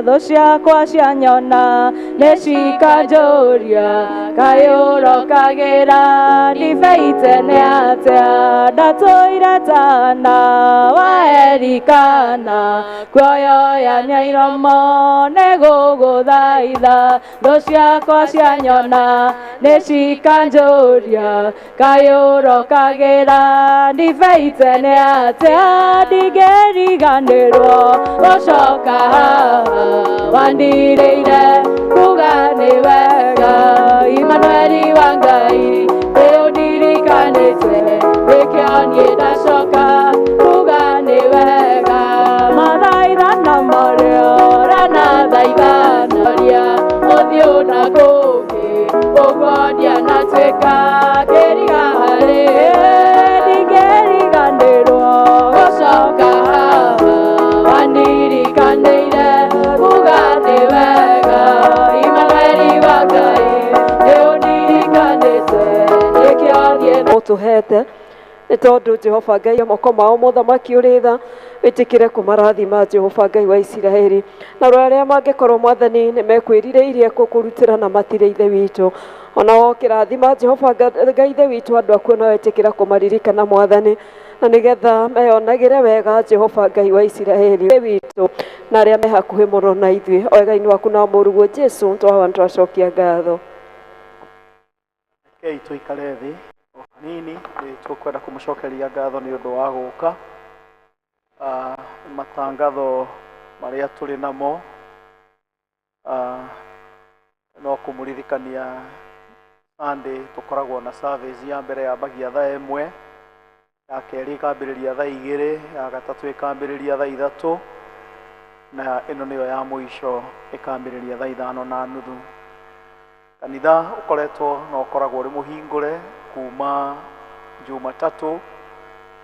thũ ciakwa cianyona nĩ cikanjũria, kaĩ ũrokagĩra ndibei tene atĩa? Ndatũire tana wa Elikana, guoyoya na iromo nĩ gũgũthaitha, thũ ciakwa cianyona nĩ cikanjũria, kaĩ ũrokagĩra ndibei tene atĩa? Ndingĩriganĩrwo gũcoka haha, wandirĩire kuga nĩ wega, Imanueli wa Ngai nĩ ũndirikanĩte, nĩkĩo niĩ ndacoka kuga nĩ wega. Mathaithana marĩa ũranathaithana, ũthiũ na kũngĩ, ũguo ndianatuĩka kĩriga harĩ we, ndingĩriganĩrwo gũcoka haha, wanirikanĩire kuga nĩ wega. Nĩkĩo niĩ Ũtũhete nĩ tondũ Jehova Ngai, moko mao mũthamaki ũrĩ tha, wĩtĩkĩre kũmarathima, Jehova Ngai wa Isiraeli, na arĩa mangĩkorwo, Mwathani, nĩ mekwĩrirĩirie kũkũrutĩra na matirĩ, Ithe witũ, ona wokĩrathima, Jehova Ngai Ithe witũ, andũ akuo no wetĩkĩra kũmaririkana, Mwathani, na nĩgetha meyonagĩre wega, Jehova Ngai wa Isiraeli witũ, na arĩa me hakuhĩ mũno na ithuĩ, wega-inĩ waku na mũruguo Jesu twahoya, twacokia ngatho. Rekei tũikare thĩ o hanini. Nĩ tũkwenda kũmũcokeria ngatho nĩ ũndũ wa gũka. Matangatho marĩa tũrĩ namo, no kũmũririkania Sunday tũkoragwo na service ya mbere yambagia thaa 1, ya kerĩ ĩkambĩrĩria thaa 2, ya gatatũ ĩkambĩrĩria thaa 3, na ĩno nĩyo ya mũico ĩkambĩrĩria thaa 5:30. Kanitha ũkoretwo na ũkoragwo ũrĩ mũhingũre kuma Jumatatũ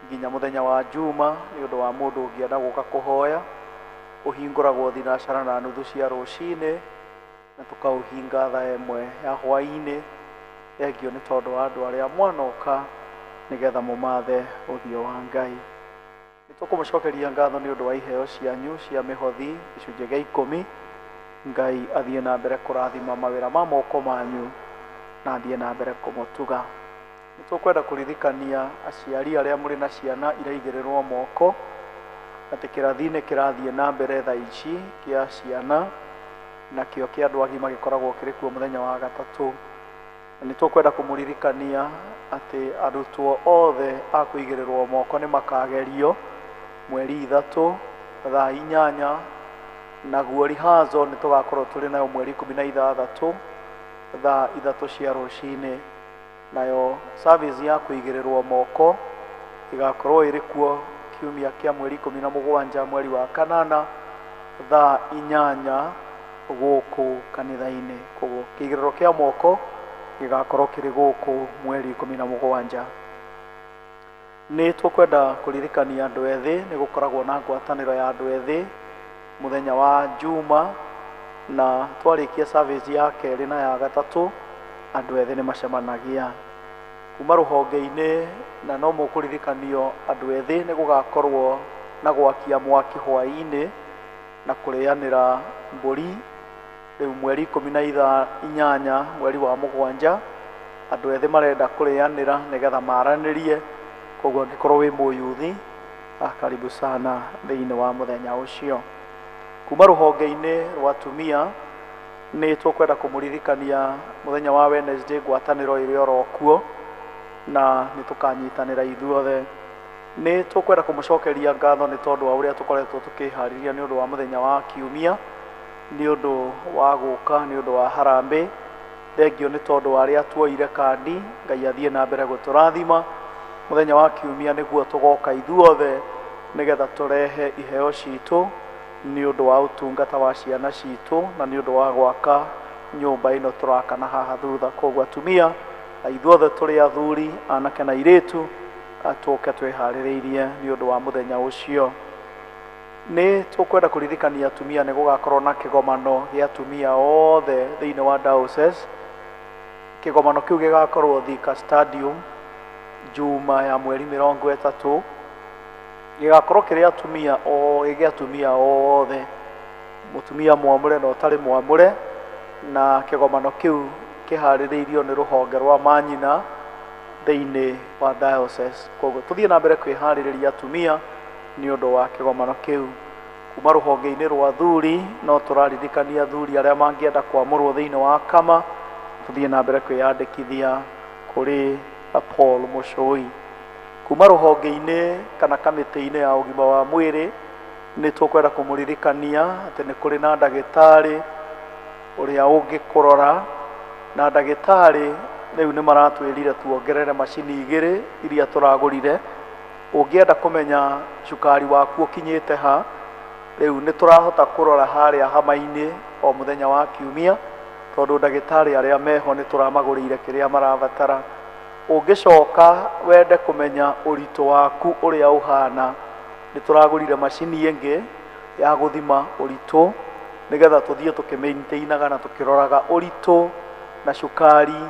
nginya mũthenya wa Juma nĩ ũndũ wa mũndũ ũngĩenda gũka kũhoya. Ũhingũragwo 4:30 cia rũcinĩ na tũkaũhinga thaa 1 ya hwaĩ-inĩ. Thengio nĩ tondũ wa andũ arĩa mwanoka nĩgetha mũmathe ũthiũ wa Ngai. Nĩ tũkũmũcokeria ngatho nĩ ũndũ wa iheo cianyu cia mĩhothi, gĩcunjĩ gĩa 10. Ngai athiĩ na mbere kũrathima mawĩra ma moko manyu na athiĩ na mbere kũmũtuga. Nĩ tũkwenda kũririkania aciari arĩa mũrĩ na ciana iraigĩrĩrwo moko atĩ kĩrathi nĩ kĩrathiĩ na mbere thaa ici kĩa ciana, nakĩo kĩa andũ agima gĩkoragwo kĩrĩ kuo mũthenya wa gatatũ. Na nĩ tũkwenda kũmũririkania atĩ arutwo othe a kũigĩrĩrwo moko nĩ makagerio mweri 3 thaa 8, naguo rehearsal nĩ tũgakorwo tũrĩ nayo mweri 16 thaa 3 cia rũcinĩ. Nayo service ya kũigĩrĩrwo moko ĩgakorwo ĩrĩ kuo kiumia kĩa mweri 17 mweri wa kanana thaa 8 gũkũ kanitha-inĩ. Koguo kĩigĩrĩro kĩa moko gĩgakorwo kĩrĩ gũkũ mweri 17. Nĩ tũkwenda kũririkania andũ ethĩ nĩ gũkoragwo na ngwatanĩro ya andũ ethĩ mũthenya wa Juma, na twarĩkia service ya kerĩ na ya gatatũ andũ ethĩ nĩ macemanagia kuma rũhonge-inĩ. Na no mũkũririkanio andũ ethĩ nĩ gũgakorwo na gwakia mwaki hwaĩ-inĩ na kũrĩanĩra mbũri rĩu mweri 18 mweri wa mũgwanja. Andũ ethĩ marenda kũrĩanĩra nĩgetha maranĩrie, koguo angĩkorwo wĩ mũyuthi, karibu sana thĩinĩ wa mũthenya ũcio. Kuma rũhonge-inĩ rwa atumia nĩ tũkwenda kũmũririkania mũthenya wa Wednesday ngwatanĩro ĩrĩ oro kuo na nĩ tũkanyitanĩra ithuothe. Nĩ tũkwenda kũmũcokeria ngatho nĩ tondũ wa ũrĩa tũkoretwo tũkĩharĩria nĩ ũndũ wa mũthenya wa kiumia, nĩ ũndũ wa gũka, nĩ ũndũ wa harambĩ. Thengio nĩ tondũ wa arĩa tuoire kandi. Ngai athiĩ na mbere gũtũrathima. Mũthenya wa kiumia nĩguo tũgoka ithuothe nĩgetha tũrehe iheo citũ nĩ ũndũ wa ũtungata wa ciana citũ na nĩ ũndũ wa gwaka nyũmba ĩno tũrakana haha thutha. Koguo atumia na ithuothe tũrĩ athuri, anake na airĩtu, tũke twĩharĩrĩirie nĩ ũndũ wa mũthenya ũcio. Nĩ tũkwenda kũririkania atumia nĩ gũgakorwo na kĩgomano gĩa atumia othe thĩinĩ wa diocese. Kĩgomano kĩu gĩgakorwo Thika Stadium Juma ya mweri 30. Gĩgakorwo kĩrĩ atumia o gĩa atumia othe, mũtumia mwamũre na ũtarĩ mwamũre, na kĩgomano kĩu kĩharĩrĩirio nĩ rũhonge rwa manyina thĩinĩ wa diocese. Koguo tũthiĩ na mbere kwĩharĩrĩria atumia nĩ ũndũ wa kĩgomano kĩu. Kuma rũhonge-inĩ rwa athuri no tũraririkania athuri arĩa mangĩenda kwamũrwo thĩinĩ wa kama tũthiĩ na mbere kwĩyandĩkithia kũrĩ Paul Mũcũi. Kuma rũhonge-inĩ kana kamĩtĩ-inĩ ya ũgima wa mwĩrĩ nĩ tũkwenda kũmũririkania atĩ nĩ kũrĩ na ndagĩtarĩ ũrĩa ũngĩkũrora, na ndagĩtarĩ rĩu nĩ maratwĩrire tuongerere macini 2 iria tũragũrire. Ũngĩenda kũmenya cukari waku ũkinyĩte ha, rĩu nĩ tũrahota kũrora harĩa hama-inĩ o mũthenya wa kiumia, tondũ ndagĩtarĩ arĩa meho nĩ tũramagũrĩire kĩrĩa marabatara. Ũngĩcoka wende kũmenya ũritũ waku ũrĩa ũhana, nĩ tũragũrire macini ĩngĩ ya gũthima ũritũ nĩgetha tũthiĩ tũkĩmaintainaga na tũkĩroraga ũritũ na cukari.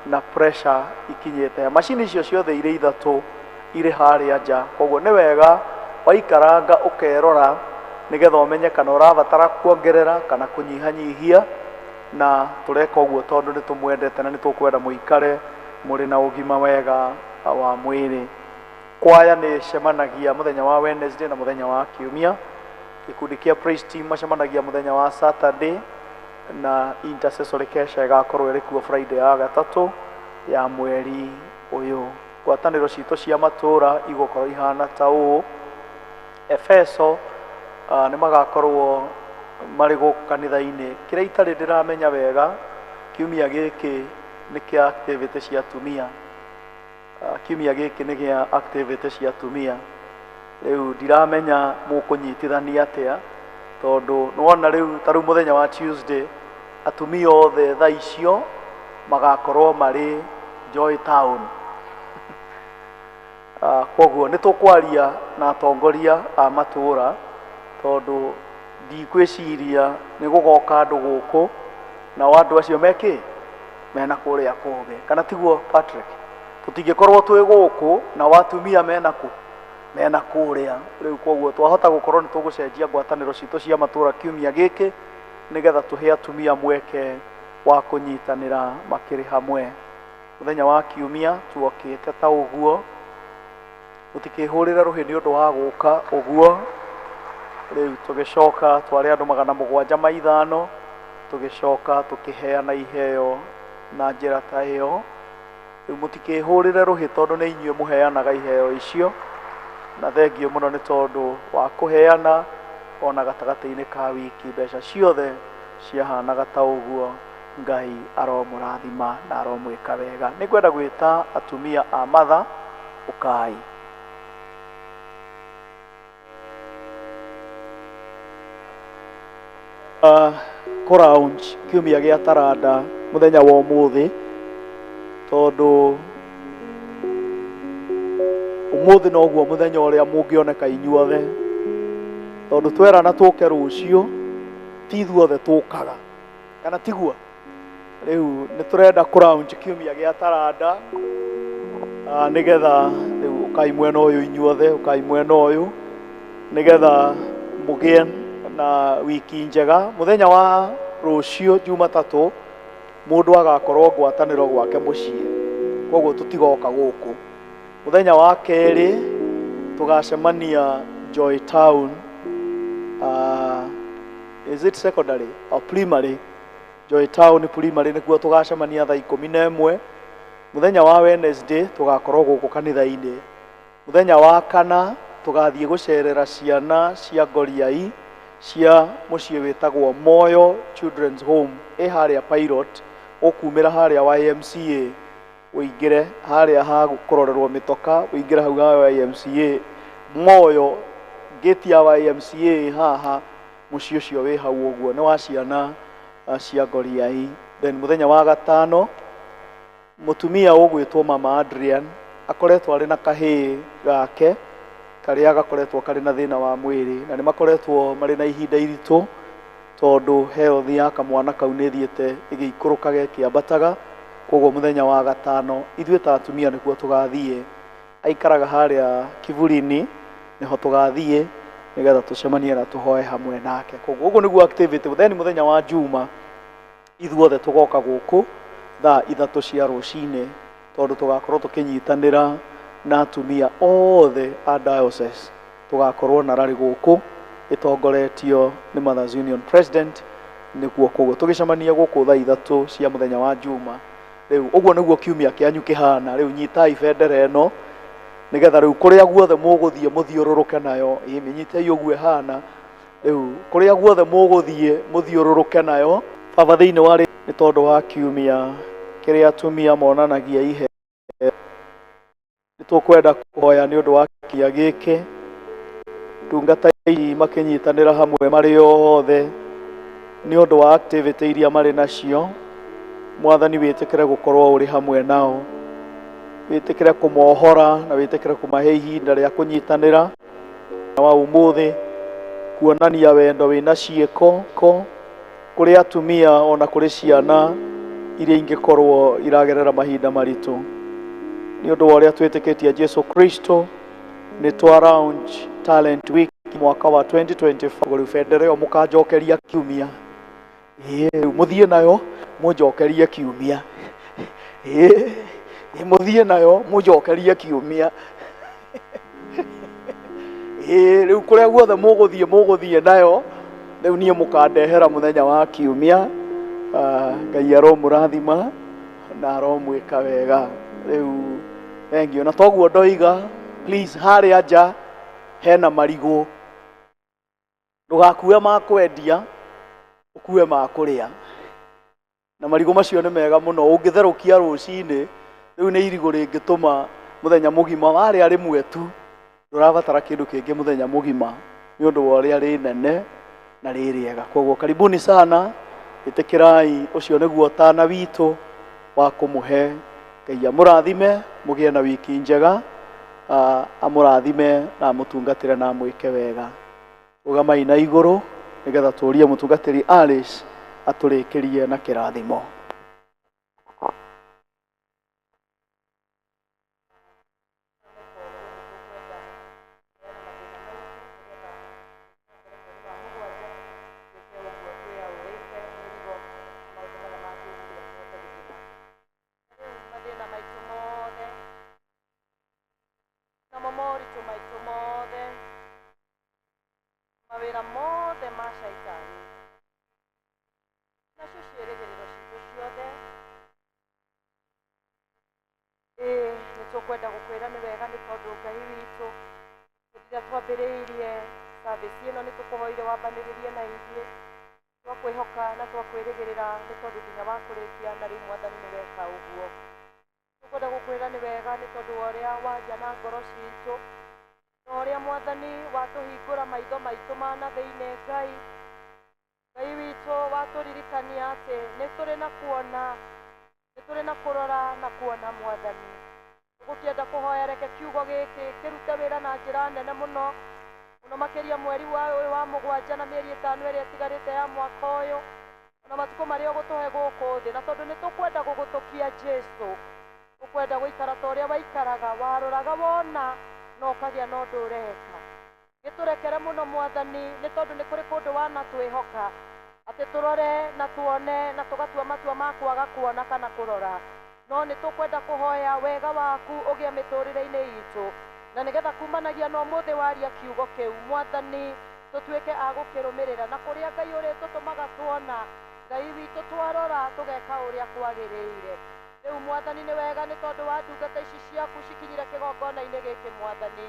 Na pressure ikinyĩte. Macini icio ciothe irĩ ithatũ irĩ harĩa nja, koguo nĩ wega waikaranga ũkerora nĩgetha ũmenye kana ũrabatara kuongerera kana kũnyihanyihia. Na tũreka ũguo tondũ nĩ tũmwendete na nĩ tũkwenda mũikare mũrĩ na ũgima wega wa mwĩrĩ. Kwaya nĩ ĩcemanagia mũthenya wa Wednesday na mũthenya wa Kiumia. Gĩkundi kĩa praise team macemanagia mũthenya wa Saturday, na intercessory kesha ĩgakorwo ĩrĩ kuo Friday ya gatatũ ya mweri ũyũ. Ngwatanĩro citũ cia matũũra igũkorwo ihana ta ũũ: Efeso nĩ magakorwo marĩ gũkũ kanitha-inĩ. Kĩrĩa itarĩ ndĩramenya wega, kiumia gĩkĩ nĩ kĩa activity cia atumia. Kiumia gĩkĩ nĩ gĩa activity cia atumia. Rĩu ndiramenya mũkũnyitithania atĩa, tondũ nĩwona rĩu ta rĩu mũthenya wa Tuesday atumia othe thaa icio magakorwo marĩ Joy Town. Koguo nĩ tũkwaria na atongoria a matũũra, tondũ ndikwĩciria nĩ gũgoka andũ gũkũ nao andũ acio mekĩ mena kũrĩa kũngĩ, kana tiguo, Patrick? Tũtingĩkorwo twĩ gũkũ nao atumia mena kũ mena kũrĩa. Rĩu koguo twahota gũkorwo nĩ tũgũcenjia ngwatanĩro citũ cia matũũra kiumia gĩkĩ, nĩgetha tũhe atumia mweke wa kũnyitanĩra makĩrĩ hamwe. Mũthenya wa Kiumia tuokĩte ta ũguo, mũtikĩhũrĩre rũhĩ nĩ ũndũ wa gũka ũguo. Rĩu tũgĩcoka twarĩ andũ 705, tũgĩcoka tũkĩheana iheo na njĩra ta ĩyo. Rĩu mũtikĩhũrĩre rũhĩ tondũ nĩ inyuĩ mũheanaga iheo icio, na thengiũ mũno nĩ tondũ wa kũheana ona gatagatĩ-inĩ ka wiki mbeca ciothe ciahanaga ta ũguo. Ngai aromũrathima na aromwĩka wega. Nĩ ngwenda gwĩta atumia a Matha, ũkai. Kũ launch kiumia gĩa taranda mũthenya wa ũmũthĩ, tondũ ũmũthĩ noguo mũthenya ũrĩa mũngĩoneka inyuothe, tondũ twerana tũke rũciũ ti ithuothe tũkaga, kana tiguo? Rĩu nĩ tũrenda kũ launch kiumia gĩa taranda, nĩgetha rĩu ũkai mwena ũyũ inyuothe, ũkai mwena ũyũ nĩgetha mũgĩe na wiki njega. Mũthenya wa rũciũ Jumatatũ mũndũ agakorwo ngwatanĩro gwake mũciĩ, koguo tũtigoka gũkũ. Mũthenya wa kerĩ tũgacemania Joy Town, is it secondary or primary? Joy Town Primary nĩkuo tũgacemania thaa 11. Mũthenya wa Wednesday tũgakorwo gũkũ kanitha-inĩ. Mũthenya wa kana tũgathiĩ gũcerera ciana cia ngoriai cia mũciĩ wĩtagwo Moyo Children's Home ĩ harĩa Pilot, ũkumĩra harĩa YMCA ũingĩre harĩa ha kũrorerwo mĩtoka, ũingĩre hau ha YMCA, Moyo gate ya YMCA haha, mũciĩ ũcio wĩ hau ũguo nĩ wa ciana cia ngoriai. Then mũthenya wa gatano mũtumia ũgwĩtwo Mama Adrian akoretwo arĩ na kahĩĩ gake karĩa gakoretwo karĩ na thĩna wa mwĩrĩ, na nĩ makoretwo marĩ na ihinda iritũ tondũ health ya kamwana kau nĩ ĩthiĩte ĩgĩikũrũkaga ĩkĩambataga. Koguo mũthenya wa gatano ithuĩ ta atumia nĩkuo tũgathiĩ, aikaraga harĩa Kiburini, nĩho tũgathiĩ nĩgetha tũcemanie na tũhoe hamwe nake. Koguo ũguo nĩguo activity. Then mũthenya wa Juma ithuothe tũgoka gũkũ thaa 3 cia rũcinĩ, tondũ tũgakorwo tũkĩnyitanĩra na atumia othe a diocese. Tũgakorwo na rally gũkũ ĩtongoretio nĩ Mothers Union President, nĩkuo koguo tũgĩcemania gũkũ thaa 3 cia mũthenya wa Juma. Rĩu ũguo nĩguo kiumia kĩanyu kĩhana. Rĩu nyitai bendera ĩno nĩgetha rĩu kũrĩa guothe mũgũthiĩ mũthiũrũrũke nayo. Ĩ mĩnyitei ũguo ĩhana. Rĩu kũrĩa guothe mũgũthiĩ mũthiũrũrũke nayo. Baba, thĩinĩ wa nĩ tondũ wa kiumia kĩrĩa atumia monanagia iheo, nĩ tũkwenda kũhoya nĩ ũndũ wa kiumia gĩkĩ, ndungata ici makĩnyitanĩra hamwe marĩ othe nĩ ũndũ wa activity iria marĩ nacio. Mwathani, wĩtĩkĩre gũkorwo ũrĩ hamwe nao, wĩtĩkĩre kũmohora na wĩtĩkĩre kũmahe ihinda rĩa kũnyitanĩra wa ũmũthĩ, kuonania wendo wĩna ciĩko kũrĩ atumia ona kũrĩ ciana iria ingĩkorwo iragerera mahinda maritũ. Nĩ ũndũ wa ũrĩa twĩtĩkĩtie Jesu Kristo, nĩ twa launch Talent Week mwaka wa 2024. Rĩu bendera ĩyo mũkanjokeria kiumia. Ĩĩ, rĩu mũthiĩ nayo mũnjokerie kiumia. Ĩĩ, mũthiĩ nayo mũnjokerie kiumia. Ĩĩ, rĩu kũrĩa guothe mũgũthiĩ mũgũthiĩ nayo, rĩu niĩ mũkandehera mũthenya wa kiumia. Ngai aromũrathima na aromwĩka wega. Rĩu thengiũ. Na toguo ndoiga, please harĩa nja hena marigũ, ndũgakue ma kwendia, ũkue ma kũrĩa. Na marigũ macio nĩ mega mũno, ũngĩtherũkia rũcinĩ, rĩu nĩ irigũ rĩngĩtũma mũthenya mũgima warĩa rĩmwe tu, ndũrabatara kĩndũ kĩngĩ mũthenya mũgima nĩ ũndũ wa ũrĩa rĩ nene na rĩ rĩega. Koguo karibuni sana, ĩtĩkĩrai ũcio nĩguo tana witũ wa kũmũhe. Ngai amũrathime, mũgĩe na wiki njega, amũrathime na amũtungatĩre na amwĩke wega. Rũgamai na igũrũ nĩgetha tũrie mũtungatĩri Alice atũrĩkĩrie na kĩrathimo. Mathĩna maitũ mothe namo moritũ maitũ mothe, mawĩra mothe ma caitani, nacio ciĩrĩgĩrĩro citũ ciothe. Ĩĩ, nĩ tũkwenda gũkwĩra nĩ wega nĩ tondũ Ngai witũ, hĩndĩ ĩrĩa twambĩrĩirie service ĩno nĩ tũkũhoire wambanĩrĩrie na ithuĩ, twakwĩhoka na twakwĩrĩgĩrĩra nĩ tondũ nginya wa kũrĩkia, na rĩu Mwathani nĩ weka ũguo. Tũkwenda gũkwĩra nĩ wega nĩ tondũ wa ũrĩa waria na ngoro citũ, na ũrĩa Mwathani watũhingũra maitho maitũ ma na thĩinĩ. Ngai, Ngai witũ watũririkania atĩ nĩ tũrĩ na kuona, nĩ tũrĩ na kũrora na kuona Mwathani. Tũgũkĩenda kũhoya reke kiugo gĩkĩ kĩrute wĩra na njĩra nene mũno mũno makĩria mweri wa ũyũ wa mũgwanja na mĩeri ĩtano ĩrĩa ĩtigarĩte ya mwaka ũyũ, ona matukũ marĩa ũgũtũhe gũkũ thĩ. Na tondũ nĩ tũkwenda gũgũtũkia Jesu, ũkwenda gũikara ta ũrĩa waikaraga, waroraga wona na ũkagĩa na ũndũ ũreka. Gĩtũrekere mũno Mwathani, nĩ tondũ nĩ kũrĩ kũndũ wanatwĩhoka atĩ tũrore na tuone na tũgatua matua ma kwaga kuona kana kũrora. No nĩ tũkwenda kũhoya wega waku ũgĩe mĩtũrĩre-inĩ itũ, na nĩgetha kumanagia na ũmũthĩ waria kiugo kĩu Mwathani, tũtuĩke a gũkĩrũmĩrĩra, na kũrĩa Ngai ũrĩtũtũmaga tuona, Ngai witũ twarora tũgeka ũrĩa kwagĩrĩire. Rĩu Mwathani nĩ wega nĩ tondũ wa ndungata ici ciaku cikinyire kĩgongona-inĩ gĩkĩ Mwathani.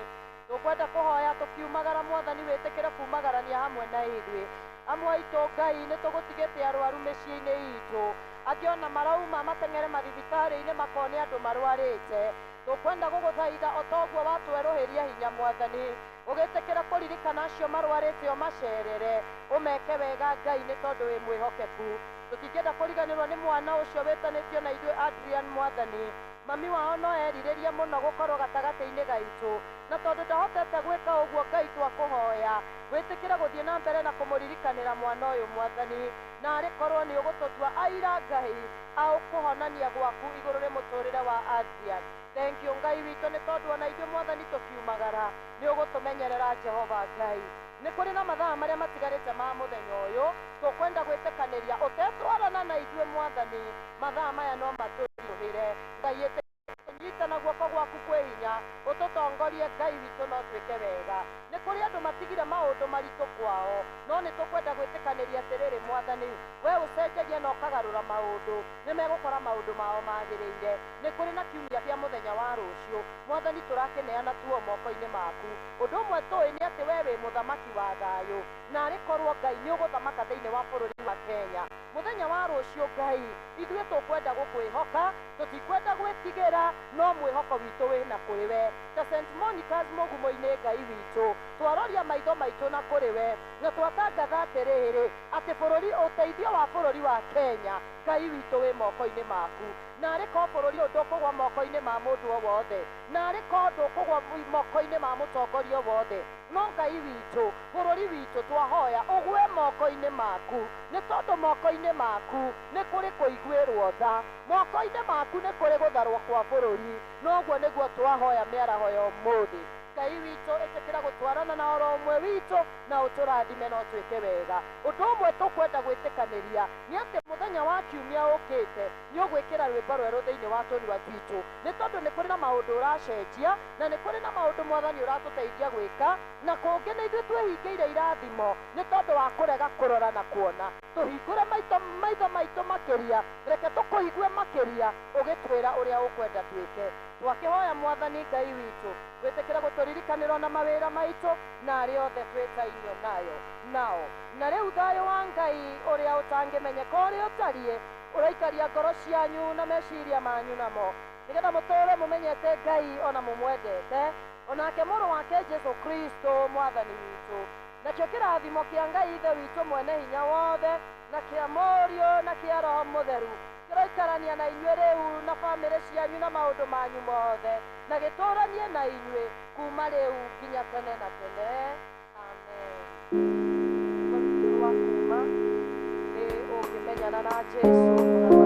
Tũkwenda kũhoya tũkiumagara Mwathani, wĩtĩkĩre kumagarania hamwe na ithuĩ. Amwe aitũ Ngai nĩ tũgũtigĩte arwaru mĩciĩ-inĩ itũ, angĩ ona marauma mateng'ere mathibitarĩ-inĩ makone andũ marwarĩte. Tũkwenda gũgũthaitha o ta ũguo watwerũhĩria hinya Mwathani, ũgĩtĩkĩra kũririkana acio marwarĩte ũmacerere, ũmeke wega Ngai nĩ tondũ wĩ mwĩhokeku. Tũtingĩenda kũriganĩrwo nĩ mwana ũcio wĩtanĩtio na ithuĩ Adrian Mwathani. Mami wao no erirĩrie mũno gũkorwo gatagatĩ-inĩ gaitũ, na tondũ ndahotete gwĩka ũguo Ngai twakũhoya wĩtĩkĩre gũthiĩ na mbere na kũmũririkanĩra mwana ũyũ Mwathani, na arĩ korwo nĩ ũgũtũtua aira Ngai a ũkũhonania gwaku igũrũ rĩ mũtũrĩre wa Adrian. Thank you Ngai witũ nĩ tondũ ona ithuĩ Mwathani tũkiumagara nĩ ũgũtũmenyerera Jehova Ngai. Nĩ kũrĩ na mathaa marĩa matigarĩte ma mũthenya ũyũ, tũkwenda gwĩtĩkanĩria ũtetwarana na ithuĩ Mwathani, mathaa maya no matũritũhĩre. Ngai nyita na guoko gwaku kwĩ hinya, ũtũtongorie Ngai witũ no twĩke wega. Nĩ kũrĩ andũ matigire maũndũ maritũ kwao, no nĩ tũkwenda gwĩtĩkanĩria atĩrĩrĩ Mwathani, we ũcenjagia na ũkagarũra maũndũ, nĩ megũkora maũndũ mao magĩrĩire. Nĩ kũrĩ na kiumia kĩa mũthenya wa rũciũ Mwathani, tũrakĩneana tuo moko-inĩ maku. Ũndũ ũmwe tũĩ nĩ atĩ we wĩ mũthamaki wa thayũ, na arĩ korwo Ngai nĩ ũgũthamaka thĩinĩ wa bũrũri wa Kenya mũthenya wa rũciũ. Ngai ithuĩ tũkwenda gũkwĩhoka, tũtikwenda gwĩtigĩra, no mwĩhoko witũ wĩna kũrĩ we. Ta St Monica's mũgumo-inĩ Ngai witũ, twaroria maitho maitũ na kũrĩ we, na twatangatha atĩrĩrĩ atĩ bũrũri, ũteithio wa bũrũri wa Kenya Ngai witũ wĩ moko-inĩ maku. Narĩ ko bũrũri ũyũ ndũkũgwa moko-inĩ ma mũndũ o wothe, narĩ ko ndũkũgwa moko-inĩ ma mũtongoria o wothe, no Ngai witũ, bũrũri witũ twahoya ũgwe moko-inĩ maku, nĩ tondũ moko-inĩ maku nĩ kũrĩ kũiguĩrwo tha, moko-inĩ maku nĩ kũrĩ gũtharwo kwa bũrũri. Noguo nĩguo twahoya mĩaraho ya ũmũthĩ. Ngai witũ, ĩtĩkĩra gũtwarana na oro ũmwe witũ na ũtũrathime na ũtwĩke wega. Ũndũ ũmwe tũkwenda gwĩtĩkanĩria nĩ atĩ mũthenya wa kiumia ũkĩte nĩ ũgwĩkĩra rwĩmbo rwerũ thĩinĩ wa tũnua twitũ, nĩ tondũ nĩ kũrĩ na maũndũ ũracenjia na nĩ kũrĩ na maũndũ Mwathani ũratũteithia gwĩka, na kũngĩ nĩ ithuĩ twĩhingĩire irathimo nĩ tondũ wa kũrega kũrora na kuona. Tũhingũre maitho maitũ makĩria, reke tũkũigue makĩria ũgĩtwĩra ũrĩa ũkwenda twĩke. Twakĩhoya Mwathani Ngai witũ wĩtĩkĩre gũtũririkanĩrwo na mawĩra maitũ na arĩa othe twĩtainio nayo nao. Na rĩu thayũ wa Ngai ũrĩa ũtangĩmenyeka ũrĩa ũtariĩ ũraikaria ngoro cianyu na meciria manyu namo, nĩgetha mũtũũre mũmenyete Ngai ona mũmwendete, onake mũrũ wake Jesu Kristo Mwathani witũ. Nakĩo kĩrathimo kĩa Ngai Ithe witũ mwene hinya wothe, na kĩa Mũriũ na kĩa Roho Mũtheru kĩroikarania na inyuĩ rĩu na bamĩrĩ cianyu na maũndũ manyu mothe, na gĩtũũranie na inyuĩ kuma rĩu nginya tene na tene. Amen. Rwa kuma nĩ ũngĩmenyana na Jesu.